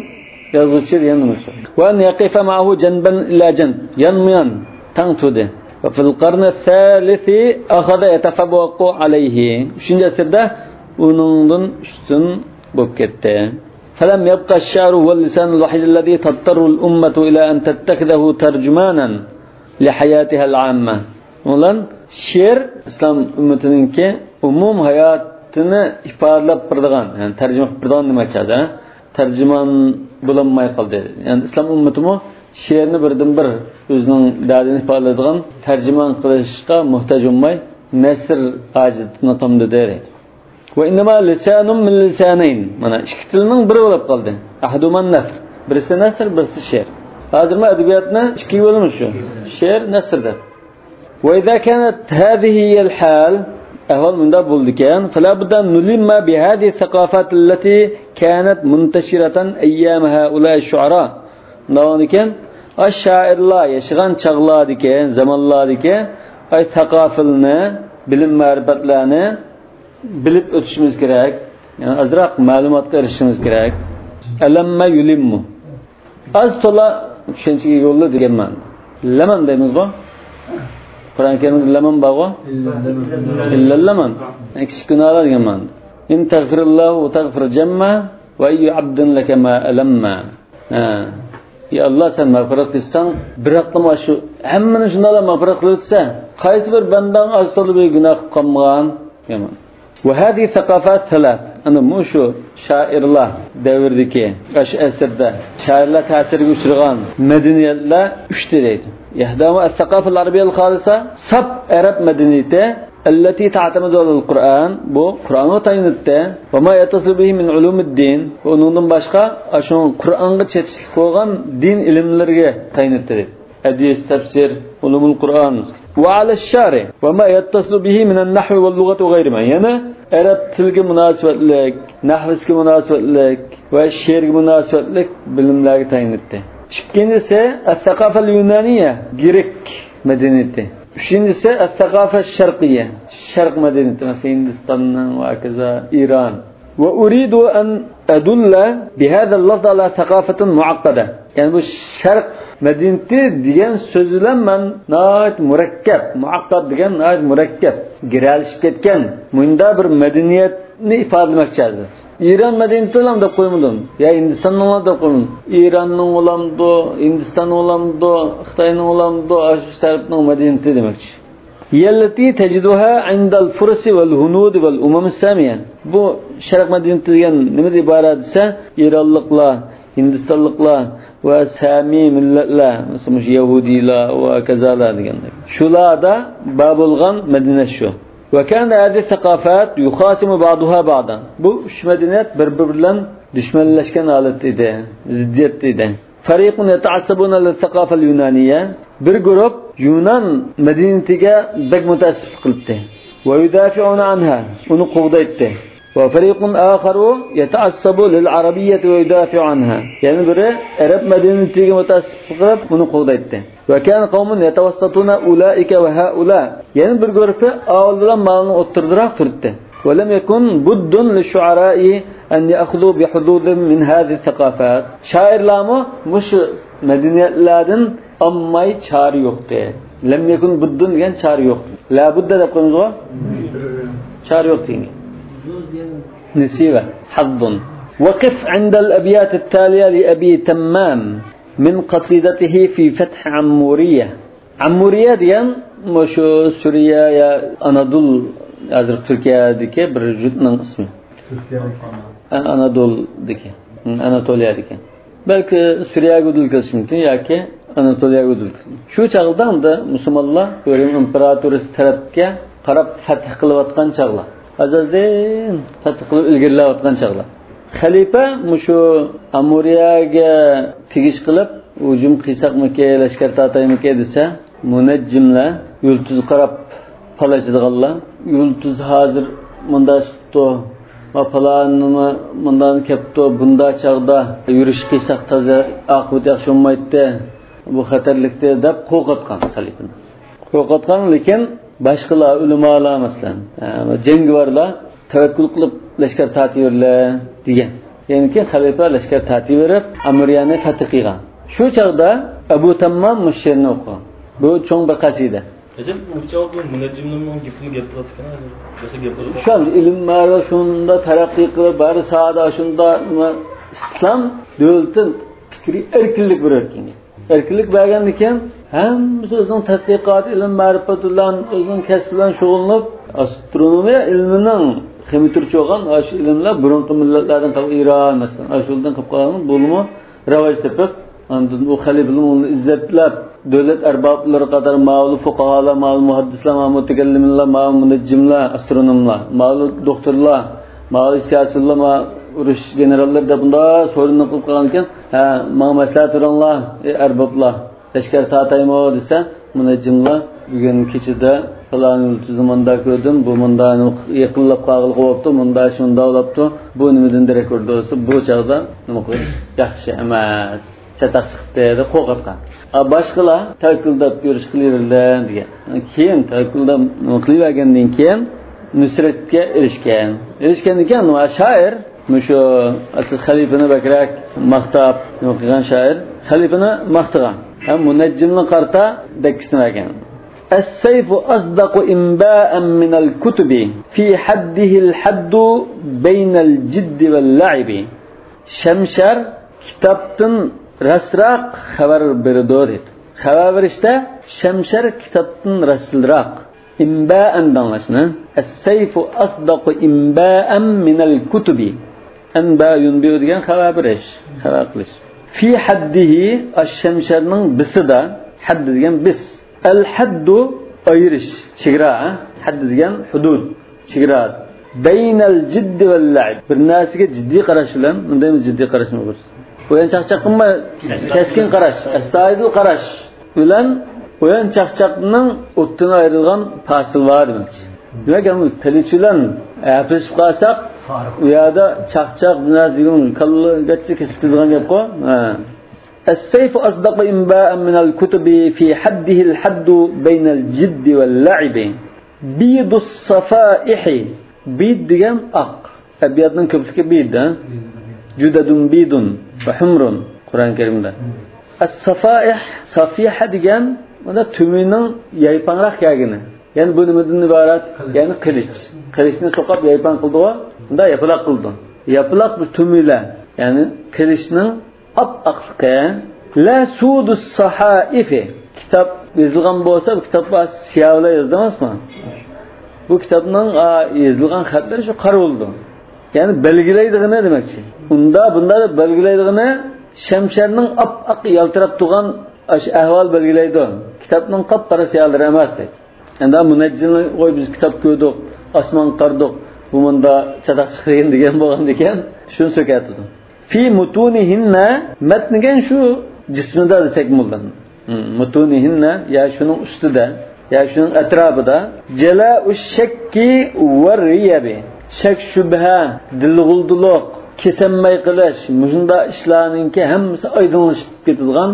يازغۇچى دېگەن نېمىسى يوق. وأن يقف معه جنبا إلى جنب. يانمۇ يان، تەڭ تۇردى. وفي القرن الثالث أخذ يتفوق عليه. ئۈچىنچى ئەسىردە ئۇنىڭدىن ئۈستۈن بولۇپ كەتتى. فلم يبق الشعر هو اللسان الوحيد الذي تضطر الأمة إلى أن تتخذه ترجمانا لحياتها العامة. ئۇلار شېئىر ئىسلام ئۈممىتىنىڭكى ئومۇم ھاياتىنى ئىپادىلەپ بېرىدىغان، يەنى تەرجىمە قىلىپ بېرىدىغان نېمە چاغدا تەرجىمان بولالماي قالدى. يەنى ئىسلام ئۈممىتىمۇ شېئىرنى بىردىنبىر ئۆزىنىڭ دەردىنى ئىپادىلەيدىغان تەرجىمان قىلىشقا موھتاج بولماي، نەسر ھاجىتىنى تامدىدى. وإنما لسان من لسانين. مانا ئىككى تىلنىڭ بىرى بولۇپ قالدى. أحدهما النثر. بىرسى نەسر، بىرسى شېئىر. ھازىرمۇ ئەدەبىياتنى ئىككىگە بۆلىمىز شۇ. شېئىر، نەسر دەپ. وإذا كانت هذه هي الحال، ئەھۋال مۇنداق بولىدىكەن، فلا بد أن نلم بهذه الثقافات التي كانت منتشرة أيام هؤلاء الشعراء. مۇنداق بولىدىكەن، ئاي شائىرلار ياشىغان چاغلاردىكى، زامانلاردىكى ئاي ساقافىلنى، بىلىم مەرىپەتلەرنى بىلىپ ئۆتۈشىمىز كېرەك. يەنى ئازراق مەلۇماتقا ئېرىشىشىمىز كېرەك. ئەلەممە يۇلىممۇ. ئاز تولا چۈشەنچىگە ئىگە بولدى دېگەن مەنىدە. لەمەم دەيمىزغۇ؟ قۇرئان كەرىمدە لەمەم بارغۇ؟ ئىللەللەمەم. يەنى كىچىك گۇناھلار دېگەن مەنىدە. إن تغفر الله تغفر جما وأي عبد لك ما ألم. ھە. يا ئاللا، سەن مەغپىرەت قىلساڭ، بىراقلا مانا شۇ ھەممىنى شۇنداقلا مەغپىرەت قىلىۋەتسە، قايسى بىر بەندەڭ ئاز تولا بىر گۇناھ قىلىپ قالمىغان؟ دېمەن. وهذه الثقافات الثلاث، ئەنە مۇشۇ شائىرلار دەۋرىدىكى، ئاشۇ ئەسىردە شائىرلار تەسىرىگە ئۇچرىغان مەدەنىيەتلەر ئۈچتە دەيدۇ. يەھدامۇ ئەس-ساقافىل ئەرەبىيەل خالىسا، ساپ ئەرەب مەدەنىيىتى، ئەللەتى تەئتەمىدۇ ئەلەل قۇرئان، بۇ قۇرئانغا تايىنىدى. ۋە ما يەتتەسىلۇ بىھى مىن ئۇلۇمىددىن، ۋە ئۇنىڭدىن باشقا ئاشۇ قۇرئانغا چېتىشلىق بولغان دىن ئىلىملىرىگە تايىنىدى. ھەدىس، تەپسىر، ئۇلۇمۇل قۇرئان. وعلى الشارح وما يتصل به من النحو واللغة وغيرهما. يەنە ئەرەب تىلىگە مۇناسىۋەتلىك، نەھۋىسىگە مۇناسىۋەتلىك ۋە شېئىرگە مۇناسىۋەتلىك بىلىملەرگە تايىنىپتۇ. ئىككىنچىسى، الثقافة اليونانية، گرېك مەدەنىيىتى. ئۈچىنچىسى، الثقافة الشرقية، شەرق مەدەنىيىتى، مەسىلەن، ھىندىستاننىڭ ۋە كازا ئىران. وأريد أن أدل بهذا اللفظ على ثقافة معقدة. يەنى بۇ شەرق مەدەنىيىتى دېگەن سۆز بىلەن مەن ناھايىتى مۇرەككەپ، مۇئەققەت دېگەن ناھايىتى مۇرەككەپ، گىرەلىشىپ كەتكەن مۇنداق بىر مەدەنىيەتنى ئىپادىلىمەكچى ھازىر. ئىران مەدەنىيىتىنىلا دەپ قويمىدىم، يا ھىندىستاننىڭلا دەپ قويمىدىم. ئىراننىڭ بولامدۇ، ھىندىستاننىڭ بولامدۇ، خىتاينىڭ بولامدۇ، ئاشۇ تەرەپنىڭ مەدەنىيىتى دېمەكچى. هي التي تجدها عند الفرس والهنود والأمم السامية. بۇ شەرق مەدەنىيىتى دېگەن نېمىدىن ئىبارەت دېسە، ئىرانلىقلار، ھىندىستانلىقلار ۋە سامىي مىللەتلەر، مەسىلەن، مۇشۇ يەھۇدىيلار ۋە كازالار دېگەندەك. شۇلاردا بار بولغان مەدەنىيەت شۇ. وكان هذه الثقافات يخاصم بعضها بعضا. بۇ ئۈچ مەدەنىيەت بىر-بىرى بىلەن دۈشمەنلەشكەن ھالەتتە ئىدى، زىددىيەتتە ئىدى. فريق يتعصبون للثقافة اليونانية، بىر گۇرۇپ يۇنان مەدەنىيىتىگە بەك مۇتەئەسسىپلىك قىلاتتى. ويدافعون عنها، ئۇنى قوغدايتتى. وفريق آخر يتعصب للعربية ويدافع عنها، يەنە بىرى ئەرەب مەدەنىيىتىگە مۇتەئەسسىپلىك قىلىپ، ئۇنى قوغدايتتى. وكان قوم يتوسطون أولئك وهؤلاء، يەنە بىر گۇرۇپى ئاۋۇ بىلەن ماۋۇنىڭ ئوتتۇرىدىراق تۇراتتى. ولم يكن بد للشعراء أن يأخذوا بحظوظ من هذه الثقافات. شائىرلارمۇ مۇشۇ مەدەنىيەتلەردىن ئالماي چارە يوقتى. لم يكن بد دېگەن چارە يوق. لا بد دەپ قويىمىزغۇ؟ چارە يوق دېگەن. نسيبة، حظ. وقف عند الأبيات التالية لأبي تمام من قصيدته في فتح عمورية. ئەمۇرىيە دېگەن مۇشۇ سۈرىيە يا ئانادول، ھازىرقى تۈركىيەدىكى بىر يۇرتنىڭ ئىسمى. تۈركىيە. ئە، ئانادولدىكى، ئاناتولىيەدىكى. بەلكى سۈرىيەگە ھۆددىلىك قىلىشى مۇمكىن ياكى ئاناتولىيەگە ھۆددىلىك قىلىشى مۇمكىن. شۇ چاغدا ئەمدى مۇسۇلمانلار رىم ئىمپېراتورىسى تەرەپكە قاراپ فەتھ قىلىۋاتقان چاغلار. ئاز-ئازدىن پەتھ قىلىپ ئىلگىرىلەۋاتقان چاغلار. خەلىپە مۇشۇ ئەمۇرىيەگە تېگىش قىلىپ، ھۇجۇم قىلساقمىكى، لەشكەر تارتايمىكى دېسە، مۇنەججىملەر، يۇلتۇزغا قاراپ پالاچىدىغانلار، يۇلتۇز ھازىر مۇنداق چىقىپتۇ، ۋە پالانىمۇ مۇنداق كەپتۇ، بۇنداق چاغدا يۈرۈش قىلساق تازا ئاقىۋىتى ياخشى بولمايتتى، بۇ خەتەرلىكتى دەپ قورقۇتقان خەلىپىنى. قورقۇتقان، لېكىن باشقىلار، ئۆلىمالار مەسىلەن، ئە، جەڭگىۋارلار تەۋەككۈل قىلىپ لەشكەر تارتىۋېرىلە دېگەن. يەنىكى خەلىپە لەشكەر تارتىۋېرىپ، ئەمۇرىيەنى فەتھ قىلغان. شۇ چاغدا ئەبۇ تەممام مۇشۇ شېئىرنى ئوقۇغان. بۇ چوڭ بىر قەسىدە. ئەجەب، ئۇ چاغدا مۇنەججىملەرنىڭ گېپىنى گەپ قىلىۋاتىدىكەن، بىلسە گەپ قىلىدۇ. شۇ ئىلىم مەرىپەت شۇنداق تەرەققىي قىلىپ، ھەر ساھەدە شۇنداق ئىسلام دۆلىتى پىكرىي ئەركىنلىك بېرىۋەتكەن. ئەركىنلىك بەرگەندىن كېيىن، ھەممىسى ئۆزىنىڭ تەتقىقاتى، ئىلىم مەرىپىتى بىلەن، ئۆزىنىڭ كەسپى بىلەن شۇغۇللىنىپ، ئاسترونومىيە ئىلمىنىڭ خېمىرى تۈرۈپ چىققان ئاشۇ ئىلىملەر بۇرۇنقى مىللەتلەردىن قالغان، ئىران، مەسىلەن، ئاشۇلدىن قېلىپ قالغان، بۇلىمۇ راۋاج تېپىپ، ئاندىن ئۇ خەلىپىنىڭ ئۇنى ئىززەتلەپ، دۆلەت ئەربابلىرى قاتارى ماۋۇلى فۇقاھالار، ماۋۇلى مۇھەددىسلەر، ماۋۇ مۇتەكەللىملەر، ماۋۇ مۇنەججىملەر، ئاسترونوملار، ماۋۇلى دوختۇرلار، ماۋۇلى سىياسىيونلار، ماۋۇ ئۇرۇش گېنېراللىرى دەپ بۇنداق سورۇننى قىلىپ قالغان ئىكەن، ھە، ماڭا مەسلىھەت بېرىڭلار، ئەي ئەربابلار، لەشكەر تارتايمۇ دېسە، مۇنەججىملار بۈگۈن كېچىدە پالان يۇلتۇزنى مۇنداق كۆردۈم، بۇ مۇنداق يېقىنلاپ قالغىلى بولۇپتۇ، مۇنداق ئىش مۇنداق بولۇپتۇ، بۇ نېمىدىن دېرەك بېرىدۇ دېسە، بۇ چاغدا نېمە قىلىش ياخشى ئەمەس. چاتاق چىقىپتۇ دەپ قورقۇتقان. ئا، باشقىلار تەۋەككۈل دەپ يۈرۈش قىلىۋېرىلدى دېگەن. كېيىن تەۋەككۈل دەپ نېمە قىلىۋەرگەندىن كېيىن نۇسرەتكە ئېرىشكەن. ئېرىشكەندىن كېيىن شائىر مۇشۇ ئەسلى خەلىپىنى بەكرەك ماختاپ نېمە قىلغان شائىر خەلىپىنى ماختىغان. ھەم مۇنەججىمنى قارىتا دەككىسىنى بەرگەن. السيف أصدق إنباء من الكتب في حده الحد بين الجد واللعب. شەمشەر كىتابتىن راستراق خەۋەر بېرىدۇ دېدى. خەۋەر بېرىشتە شەمشەر كىتابتىن راستراق. ئىنبائەن دەڭلاشنى. السيف أصدق إنباء من الكتب. ئەنبا يۇنبىئۇ دېگەن خەۋەر بېرىش، خەۋەر قىلىش. في حده، ئاشۇ شەمشەرنىڭ بىسىدا، ھەد دېگەن بىس. الحد ئايرىش، چېگرا، ھە؟ حد دېگەن ھۇدۇد، چېگرا. بين الجد واللعب. بىر نەرسىگە جىددىي قاراش بىلەن، مۇنداق جىددىي قاراشمۇ بولسا. بۇ يەنە چاقچاق قىلماي، كەسكىن قاراش، ئەستايىدىل قاراش بىلەن ئۇيان چاقچاقنىڭ ئوتتىن ئايرىلغان پاسىلى بار دېمەكچى. دېمەك، يەنى قىلىچ بىلەن ھەپىلىشىپ قالساق، ئۇ يەردە چاقچاق بىلەن دېگەن كاللىغىچە كېسىپ كېتىدىغان گەپقۇ. ھە. السيف أصدق إنباء من الكتب في حده الحد بين الجد واللعب. بيض الصفائح. بىد دېگەن ئاق. ئەبيادنىڭ كۆپلۈكى بىد، ھە؟ جدد بيض وحمر قۇرئان كەرىمدە. ئەس-سافائىھ، سافىھە دېگەن مۇندا تۈمىنىڭ يايپاڭراق كەلگىنى. يەنى بۇ نېمىدىن ئىبارەت؟ يەنى قىلىچ. قىلىچنى سوقۇپ يايپاڭ قىلىدىغۇ، مۇندا ياپىلاق قىلىدۇ. ياپىلاق بۇ تۈمىلەر. يەنى قىلىچنىڭ ئاپئاقلىقى. لا سود الصحائف. كىتاب يېزىلغان بولسا، بۇ كىتابقا سىياھ بىلەن يازدىڭىزمۇ؟ بۇ كىتابنىڭ، ئا، يېزىلغان خەتلىرى شۇ قارا بولىدۇ. يەنى بەلگىلەيدىغىنى دېمەكچى. ئۇندا، بۇندا دەپ بەلگىلەيدىغىنى شەمشەرنىڭ ئاپئاق يالتىراپ تۇرغان ئاشۇ ئەھۋال بەلگىلەيدۇ. كىتابنىڭ قاپقارا سىياھلىرى ئەمەس دەيدۇ. ئەمدى مۇنەججىمنى قوي، بىز كىتاب كۆردۇق، ئاسمان قارىدۇق، بۇ مۇندا چاتاق چىقىرىدۇ دېگەن بولغاندىكىن شۇنى سۆكەتىدۇ. في متونهن، مەتن دېگەن شۇ جىسمىدا دېسەك بولىدۇ. متونهن، يا شۇنىڭ ئۈستىدە، يا شۇنىڭ ئەتراپىدا. جلاء الشك والريب، شەك شۈبھە، دىلغۇلدىلىق، كېسەلمەي قېلىش، مۇشۇنداق ئىشلارنىڭكى ھەممىسى ئايدىڭلىشىپ كېتىدىغان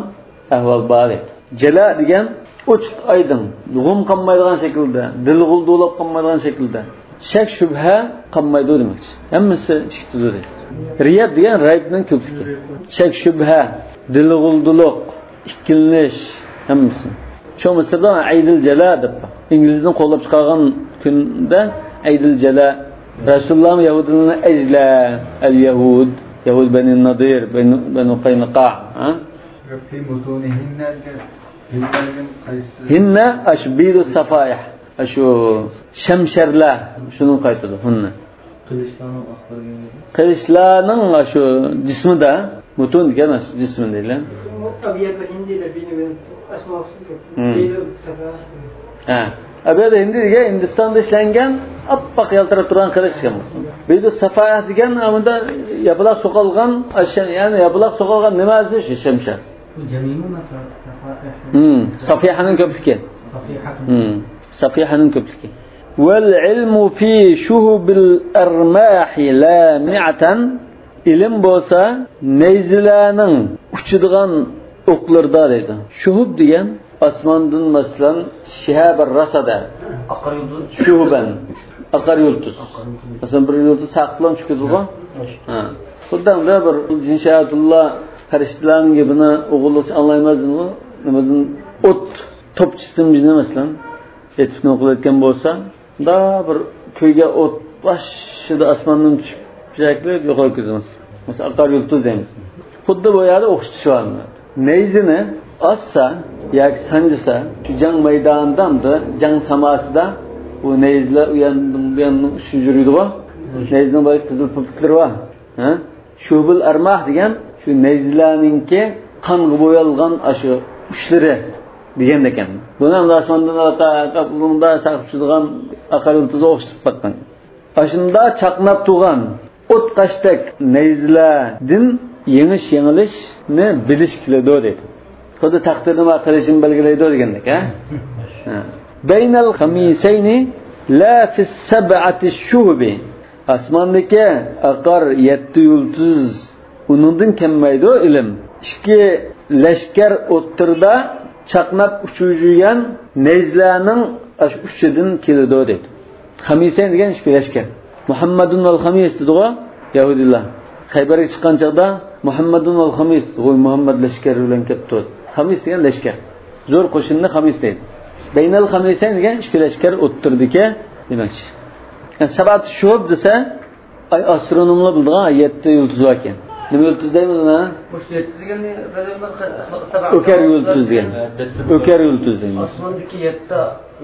ئەھۋال بار ئىدى. جەلا دېگەن ئوچۇق ئايدىڭ، غۇم قالمايدىغان شەكىلدە، دىلغۇلدۇلۇق قالمايدىغان شەكىلدە، شەك شۈبھە قالمايدۇ دېمەكچى. ھەممىسى چىقىدۇ دەيدۇ. رىيەب دېگەن رەيبنىڭ كۆپلۈكى. شەك شۈبھە، دىلغۇلدۇلۇق، ئىككىلىنىش، ھەممىسى. شۇ مىسىردا ئەيدىل جەلا دەپ بار. ئىنگلىزنى قوللاپ چىقارغان كۈندە ئەيدىل جەلا. رەسۇلۇللاھمۇ يەھۇدىيلارنى ئەجلە، ئەل يەھۇد، يەھۇد بەنى نادىر، بەنۇ، بەنۇ قاينۇقا، ھە؟ في متونهن دېگەن، ھىننەدىن قايسى؟ ھىننە، ئاشۇ بىدۇ سافايىھ، ئاشۇ شەمشەرلەر، شۇنى قايتىدۇ، ھىننە. قىلىچلارنىڭ ئاقلىرى. قىلىچلارنىڭ ئاشۇ جىسمىدا، مۇتۇن دېگەن ئاشۇ جىسمى دەيلى. ئەبيەد ھىندىدە بىنى ئاسماسىز. ھە. ئەبيەد ھىندى دېگەن ھىندىستاندا ئىشلەنگەن ئاپئاق يالتىراپ تۇرغان قىلىچ دېگەن. بىدۇ سافايىھ دېگەن، ئۇندا ياپىلاق سوقۇلغان، ئاشۇ، يەنى ياپىلاق سوقۇلغان نېمە دېسە شۇ شەمشەر. بۇ جەمئىيمۇ؟ سا-، سافائىھ. ھىم، سافىھەنىڭ كۆپلۈكى. سافىھەتۇن. ھىم، سافىھەنىڭ كۆپلۈكى. والعلم في شهب الأرماح لامعة. ئىلىم بولسا نەيزىلەرنىڭ ئۇچىدىغان ئوقلىرىدا دەيدۇ. شۇھۇب دېگەن ئاسماندىن، مەسىلەن، شىھابەر راسادە. ئاقار يۇلتۇز. شۇھۇبەن. ئاقار يۇلتۇز. ئاقار يۇلتۇز. مەسىلەن، بىر يۇلتۇز ساقلام چۈشۈپ كېتىدىغۇ. ھە. ھە. خۇددى ئەمدى بىر جىن شەيتانلار پەرىشتىلەرنىڭ گېپىنى ئوغرىلىقچە ئاڭلايمەن دېدىمۇ، نېمىدىن ئوت توپچىسىدىن بىزنى، مەسىلەن، ئېتىپ نوقۇل ئەتكەن بولسا، دا بىر كۆيگەن ئوت باشىدا ئاسماندىن چۈشۈپ، شەكلى يوقىلىپ كېتىدۇ. مەسىلەن، ئاقار يۇلتۇز دەيمىز. خۇددى بۇ يەردە ئوخشىتىش بار. نەيزىنى ئاتسا ياكى سانجىسا، شۇ جەڭ مەيدانىدا، جەڭ ساماسىدا بۇ نەيزىلەر ئۇ ياندىن، بۇ ياندىن ئۇچۇپ يۈرىدىغۇ. نەيزىنىڭ بايا قىزىل پۇپۇكلىرى بار. ھە؟ شۇبۇل ئەرماھ دېگەن شۇ نەيزىلەرنىڭكى قانغا بويالغان ئاشۇ ئۇچلىرى دېگەندەكەن. بۇنى ئاسماندىن ئاقا-، ئاقا-، بۇندا ساقىپ چۈشىدىغان ئاقار يۇلتۇزغا ئوخشىتىپ باققان. ئاشۇنداق چاقناپ تۇرغان ئوت قاشتەك نەيزىلەردىن يېڭىش-يېڭىلىشنى بىلىش كېلىدۇ دەيدۇ. خۇددى تەقدىرنى ۋە قىلىشىنى بەلگىلەيدۇ دېگەندەك، ھە؟ ھە. بەينەل خەمىسەينى لا فىس سەبئەتىش شۇھۇبى. ئاسماندىكى ئاقار يەتتە يۇلتۇز، ئۇنىڭدىن كەلمەيدۇ ئىلىم. ئىككى لەشكەر ئوتتۇرىدا چاقناپ ئۇچۇپ يۈرگەن نەيزىلەرنىڭ ئاشۇ ئۇچىدىن كېلىدۇ دەيدۇ. خەمىسەين دېگەن ئىككى لەشكەر. مۇھەممەدۇن ۋەل خەمىس دېدىغۇ يەھۇدىيلار. خەيبەرگە چىققان چاغدا مۇھەممەدۇن ۋەل خەمىس، ۋوي مۇھەممەد لەشكەر بىلەن كەپتۇ. خەمىس دېگەن لەشكەر. زور قوشۇننى خەمىس دەيدۇ. بەينەل خەمىسەين دېگەن ئىككى لەشكەر ئوتتۇرىدىكى دېمەكچى. يەنى سەبئەت شۇھۇب دېسە، ئاي، ئاسترونوملار بىلىدىغان يەتتە يۇلتۇز باركەن. نېمە يۇلتۇز دەيمىز ئۇنى؟ مۇشۇ يەتتە دېگەننى بەزى بىر خە-، خە-، سەبەت ئۆكەر يۇلتۇز دېگەن. ئۆكەر يۇلتۇز دەيمىز. ئاسماندىكى يەتتە.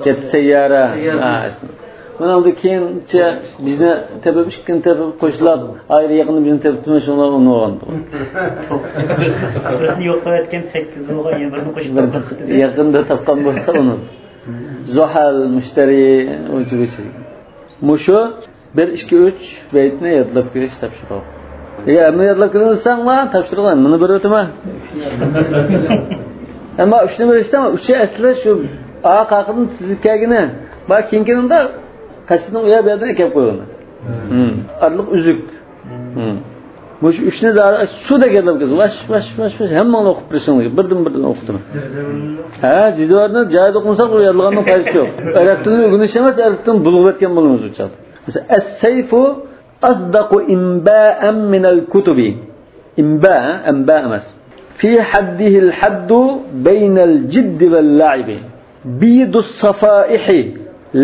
يەتتە سەييارە. سەييارە. ھە، ئەسلى. مانا ئۇندا كېيىنچە بىزنى تېپىپ، ئىككىنى تېپىپ، قوشلاپ، ئايرى يېقىندا بىزنى تېپىپتىمۇ، شۇڭلار ئۇنى ئالغان. بىرنى يوق قىلىۋەتكەن، سەككىز بولغان، يەنە بىرنى قوشۇپ بىر تاپقان. يېقىندا تاپقان بولسا ئۇنى. زۇھەل، مۇشتەرى، ئۇچۇ-، ئۇچۇ. مۇشۇ بىر، ئىككى، ئۈچ بەيتنى يادلاپ كېلىش تاپشۇرۇق. ئەگەر ھەممىنى يادلاپ كېلەلمىسەڭلار، تاپشۇرۇق مانا بېرىۋېتىمەن. ئەمما ئۈچنى بېرىشتە ئۈچى ئەسلى شۇ ئارقا ئارقىدىن تىزىلىپ كەلگىنى. بار كېيىنكىنىڭدا قەسىدنىڭ ئۇ يەر بۇ يەردىن ئەكەپ قويغان. ھىم. ئارىلىق ئۈزۈك. ھىم. مۇشۇ ئۈچنى زادى سۇ دېگەنلەر بىز ۋاش، ۋاش، ۋاش، ۋاش، ھەممىڭلار ئوقۇپ بېرىشىڭلار، بىردىن، بىردىن ئوقۇپ تۇرۇڭ. ھە، جىدۋارنى جايىدا ئوقۇمىساق، ئۇ يادلىغاننىڭ پايدىسى يوق. ئەرەب تىلىنى ئۆگىنىش ئەمەس، ئەرەب تىلىنى بۇلغىۋەتكەن بولىمىز ئۇ چاغدا. مەسىلەن، ئەس-سەيفۇ ئەسدەقۇ ئىنبائەن مىنەل كۇتۇبى. ئىنبا، ھە؟ ئەنبا ئەمەس. فى ھەددىھىل ھەددۇ بەينەل جىددى ۋەل لەئىبى. بىيدۇس سافائىھى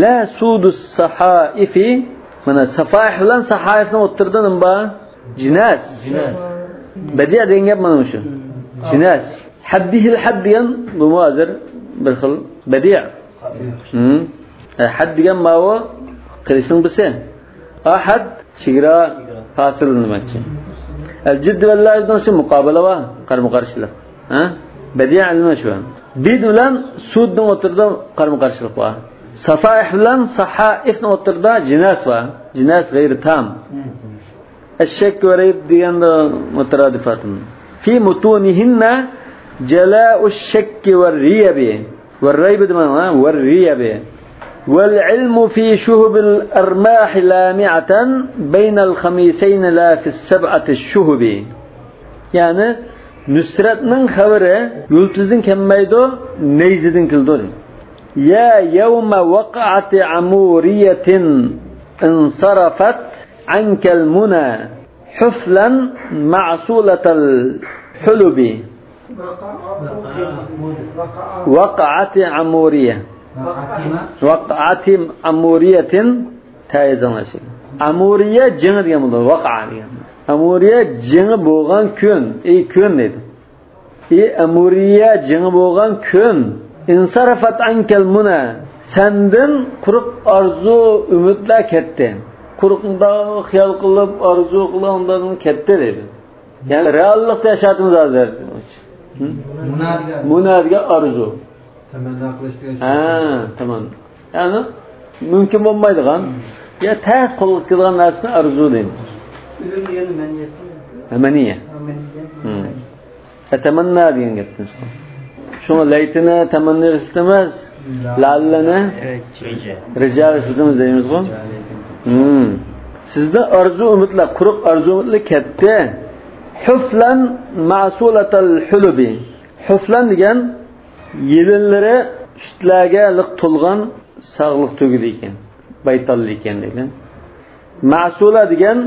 لا سۇدۇس ساھائىفى. مانا، سافائىھ بىلەن ساھائىفنىڭ ئوتتۇرىدا نېمە بار؟ جىناس. جىناس. بەدىئە دېگەن گەپ مانا مۇشۇ. جىناس. ھەددىھىل ھەد دېگەن بۇمۇ ھازىر بىر خىل بەدىئە. ھىم. ئە، ھەد دېگەن ماۋۇ قىلىچنىڭ بىسى. ئا، ھەد، چېگرا، پاسىل دېمەكچى. ئەل جىددى ۋەل لەئىبنىڭ ئىچىدە مۇقابىلە بار، قارىمۇ قارشىلىق. ھە؟ بەدىئە ئىلمى شۇ. بىد بىلەن سۇدنىڭ ئوتتۇرىدا قارىمۇ قارشىلىق بار. سافائىھ بىلەن ساھائىفنىڭ ئوتتۇرىدا جىناس بار. جىناس غەيرى تام. ئەششەك ۋە رەيب دېگەندە مۇتەرادىفاتىم. فى مۇتۇنىھىننە جەلائۇش شەككى ۋە رىيەبى. ۋە رەيبى دېمەڭ، ھە؟ ۋە رىيەبى. ۋەل ئىلمۇ فى شۇھۇبىل ئەرماھى لامىئەتەن بەينەل خەمىسەينى لا فىس سەبئەتىش شۇھۇبى. يەنى نۇسرەتنىڭ خەۋىرى يۇلتۇزدىن كەلمەيدۇ، نەيزىدىن كېلىدۇ. يا يوم وقعة عمورية انصرفت عنك المنى حفلا معسولة الحلب. وقعت عمورية. وقعت عمورية. تەيزىڭلاشى. ئەمۇرىيە جېڭى دېگەن بولىدۇ، ۋەقەئە دېگەن. ئەمۇرىيە جېڭى بولغان كۈن، ئەي كۈن دەيدۇ. ئى ئەمۇرىيە جېڭى بولغان كۈن، انصرفت عنك المنى، سەندىن قۇرۇق ئارزۇ ئۈمىدلەر كەتتى. قۇرۇق مۇنداق خىيال قىلىپ، ئارزۇ قىلغاندىن كەتتى دەيدۇ. يەنى رېئاللىقتا ياشاۋاتىمىز ھازىر. ھە؟ مۇنە دېگەن. مۇنە دېگەن ئارزۇ. تەمەننا قىلىش دېگەن. ھە، تەمەننا. يەنى مۇمكىن بولمايدىغان، يا تەس قولغا كېلىدىغان نەرسىنى ئارزۇ دەيمىز. ئۆلۈم دېگەن مەنىيەتمۇ؟ ھە، مەنىيە. ھە، مەنىيە. ھىم. تەمەننا دېگەن گەپتىن چىققان. شۇڭا لەيتىنى تەمەننىغا ئىشلىتىمىز، لەئەللىنى رىجاغا ئىشلىتىمىز دەيمىزغۇ. ھىم. سىزدە ئارزۇ ئۈمىدلەر، قۇرۇق ئارزۇ ئۈمىدلەر كەتتى. ھۇفلەن مەسۇلەتەل ھۇلۇبى. ھۇفلەن دېگەن يېلىنلىرى سۈتلەرگە لىق تولغان ساغلىق تۈگىدى ئىكەن، بايتاللا ئىكەن دەيدۇ. مەسۇلە دېگەن،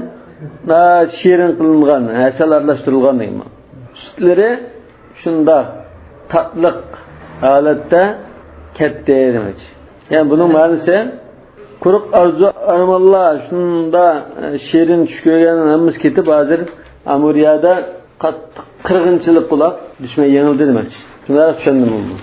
ئا، شېرىن قىلىنغان، ھەسەل ئارىلاشتۇرۇلغان دېگەن. سۈتلىرى شۇنداق تاتلىق ھالەتتە كەتتى دېمەكچى. يەنى بۇنىڭ مەنىسى، قۇرۇق ئارزۇ ئارمانلار شۇنداق، ئە، شېرىن چۈش كۆرگەن ھەممىسى كېتىپ، ھازىر ئەمۇرىيەدە قاتتىق قىرغىنچىلىق بولۇپ، دۈشمەن يېڭىلدى دېمەكچى. شۇنداق چۈشەندىم بۇنى.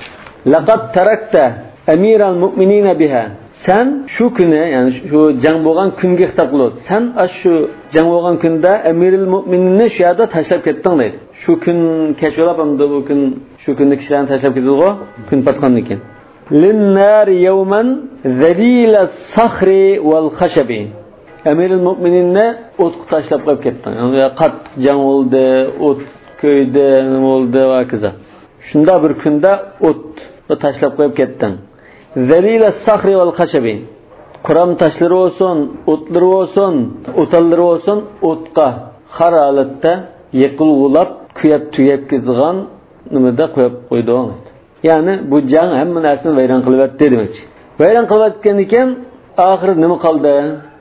لەقەد تەرەكتە ئەمىرەل مۇئمىنىنە بىھا. سەن شۇ كۈنى، يەنى شۇ جەڭ بولغان كۈنگە خىتاب قىلىۋاتىدۇ. سەن ئاشۇ جەڭ بولغان كۈندە ئەمىرىل مۇئمىنىننى شۇ يەردە تاشلاپ كەتتىڭ دەيدۇ. شۇ كۈن كەچ بولاپ، ئەمدى بۇ كۈن، شۇ كۈندە كىشىلەرنى تاشلاپ كېتىدىغۇ، كۈن پاتقاندىن كېيىن. لىننارى يەۋمەن زەلىلە سەخرى ۋەل خەشەبى. ئەمىرىل مۇئمىنىننى ئوتقا تاشلاپ قويۇپ كەتتىڭ. يەنى قاتتىق جەڭ بولدى، ئوت كۆيدى، نېمە بولدى ۋە ھاكازا. شۇنداق بىر كۈندە ئوتقا تاشلاپ قويۇپ كەتتىڭ. زەلىلە سەخرى ۋەل خەشەبى. قۇرام تاشلىرى بولسۇن، ئوتلىرى بولسۇن، ئوتانلىرى بولسۇن، ئوتقا خار ھالەتتە يېقىلغۇلاپ، كۆيۈپ تۈگەپ كېتىدىغان نېمىدە قويۇپ قويدۇڭ. يەنى بۇ جەڭ ھەممە نەرسىنى ۋەيران قىلىۋەتتى دېمەكچى. ۋەيران قىلىۋەتكەندىن كېيىن ئاخىرى نېمە قالدى؟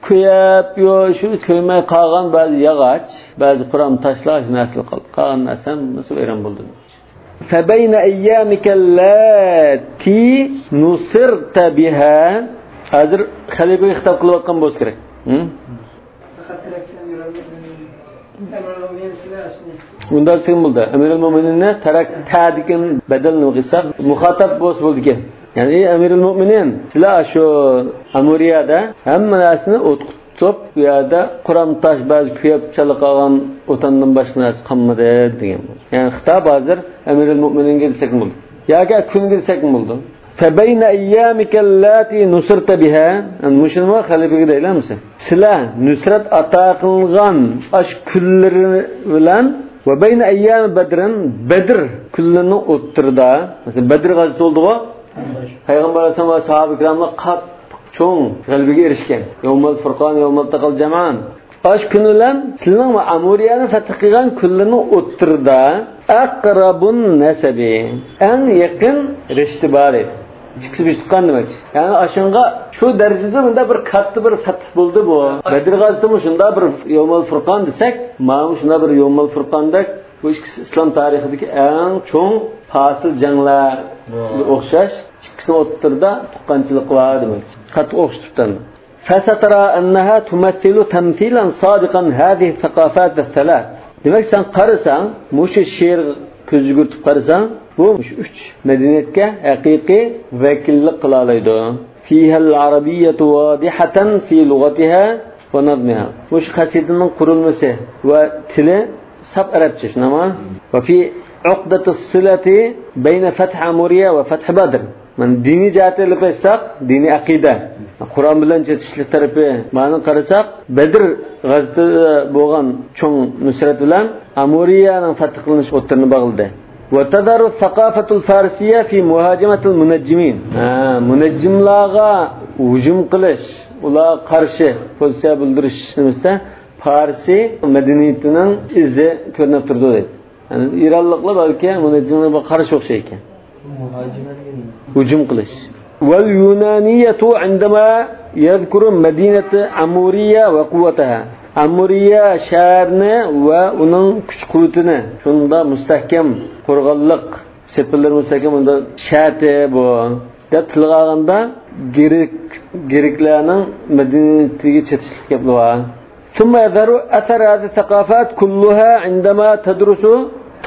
كۆيۈپ، يو، شۇ كۆيمەي قالغان بەزى ياغاچ، بەزى قۇرام تاشلار، شۇ نەرسىلەر قالدى. قالغان نەرسە ھەممىسى ۋەيران بولدى. فبين أيامك اللاتي نصرت بها. ھازىر خەلىپىگە خىتاب قىلىۋاتقان بولسا كېرەك. ھە؟ ئۇنداق دېسەم بولدى. ئەمىرۇل مۆمىنىننى تەرەك تە دېگەن بەدەلنى قىلساق، مۇخاتاب بولسا بولىدىكەن. يەنى، ئەي ئەمىرۇل مۆمىنىن، سىلەر شۇ ئەمۇرىيەدە ھەممە نەرسىنى ئوتقا تۇتۇپ، بۇ يەردە قۇرام تاش، بەزى كۆيۈپ چالا قالغان ئوتاندىن باشقا نەرسە قالمىدى دېگەن. يەنى خىتاب ھازىر ئەمىرۇل مۆمىنىنگە دېسەكمۇ بولىدۇ. ياكى كۈنگە دېسەكمۇ بولىدۇ. فبين أيامك اللاتي نصرت بها. يەنى مۇشۇنىمۇ خەلىپىگە دەيلى ئەمىسە. سىلەر نۇسرەت ئاتا قىلىنغان ئاشۇ كۈنلىرى بىلەن وبين أيام بدر، بەدر كۈنلىرىنىڭ ئوتتۇرىدا، مەسىلەن، بەدر غەزۋىتى بولدىغۇ، پەيغەمبەر ئەلەيھىسسالام ۋە ساھابە كىراملار قاتتىق چوڭ غەلىبىگە ئېرىشكەن. يومۇل فۇرقان، يومۇل تەقەل جەمئان. ئاشۇ كۈن بىلەن سىلىنىڭ ۋە ئامۇرىيەنى فەتھ قىلغان كۈنلىرىنىڭ ئوتتۇرىدا، أقرب النسب، ئەڭ يېقىن رىشتە بار ئىدى. ئىككىسى بىر تۇغقان دېمەكچى. يەنى ئاشۇنىڭغا شۇ دەرىجىدە مۇنداق بىر كاتتا بىر فەتھ بولدى بۇ. بەدر غەزۋىتىمۇ شۇنداق بىر يومۇل فۇرقان دېسەك، مانا شۇنداق بىر يومۇل فۇرقاندەك بۇ ئىككىسى ئىسلام تارىخىدىكى ئەڭ چوڭ پاسىل جەڭلەرگە ئوخشاش، ئىككىسىنىڭ ئوتتۇرىدا تۇغقانچىلىق بار دېمەكچى. قاتتىق ئوخشىتىپتۇ. فسترى أنها تمثل تمثيلا صادقا هذه الثقافات الثلاث. دېمەك، سەن قارىساڭ، مۇشۇ شېئىرغا كۆز يۈگۈرتۈپ قارىساڭ، بۇ مۇشۇ ئۈچ مەدەنىيەتكە ھەقىقىي ۋەكىللىك قىلالايدۇ. فيها العربية واضحة في لغتها ونظمها. مۇشۇ قەسىدىنىڭ قۇرۇلمىسى ۋە تىلى ساپ ئەرەبچە، شۇنداقمۇ؟ وفي عقدة الصلة بين فتح أمورية وفتح بدر. مانا دىنىي جەھەتتىن ئېلىپ ئېيتساق، دىنىي ئەقىدە، قۇرئان بىلەن چېتىشلىق تەرىپى، مانا قارىساق، بەدر غەزۋىتىدە بولغان چوڭ نۇسرەت بىلەن ئامۇرىيەنىڭ فەتھ قىلىنىشى ئوتتۇرىنى باغلىدى. وتظهر الثقافة الفارسية في مهاجمة المنجمين. ھە، مۇنەججىملارغا ھۇجۇم قىلىش، ئۇلارغا قارشى پوزىتسىيە بىلدۈرۈش نېمىسىدە پارسىي مەدەنىيىتىنىڭ ئىزى كۆرۈنۈپ تۇرىدۇ دەيدۇ. يەنى ئىرانلىقلار بەلكى مۇنەججىملارغا قارشى ئوخشايدىكەن. ھۇجۇم قىلىش. واليونانية عندما يذكر مدينة أمورية وقوتها. ئامۇرىيە شەھىرىنى ۋە ئۇنىڭ كۈچ-قۇۋۋىتىنى، شۇنداق مۇستەھكەم قورغانلىق، سېپىللىرى مۇستەھكەم، ئۇنداق شەھىرى بۇ، دەپ تىلغا ئالغاندا، گرېك، گرېكلەرنىڭ مەدەنىيىتىگە چېتىشلىق گەپلەر بار. ثم يظهر أثر هذه الثقافات كلها عندما تدرس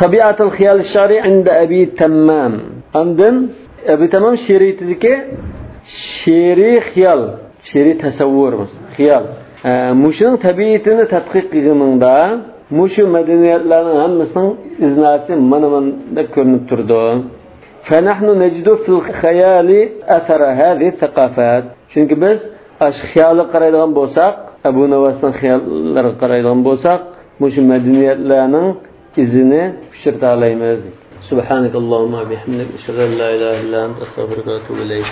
طبيعة الخيال الشعري عند أبي تمام. ئاندىن ئەبۇ تامام شېئىرىيىتىدىكى شېئىرىي خىيال، شېئىرىي تەسەۋۋۇر، خىيال. ئە، مۇشۇنىڭ تەبىئىتىنى تەتقىق قىلغىنىڭدا، مۇشۇ مەدەنىيەتلەرنىڭ ھەممىسىنىڭ ئىزناسى مانا ماندەك كۆرۈنۈپ تۇرىدۇ. فنحن نجد في الخيال أثر هذه الثقافات. چۈنكى بىز ئاشۇ خىيالغا قارايدىغان بولساق، ئەبۇ نۇۋەيسنىڭ خىياللىرىغا قارايدىغان بولساق، مۇشۇ مەدەنىيەتلەرنىڭ ئىزىنى ئۇچرىتالايمىز. سبحانك اللهم وبحمدك، أشهد أن لا إله إلا أنت، أستغفرك وأتوب إليك.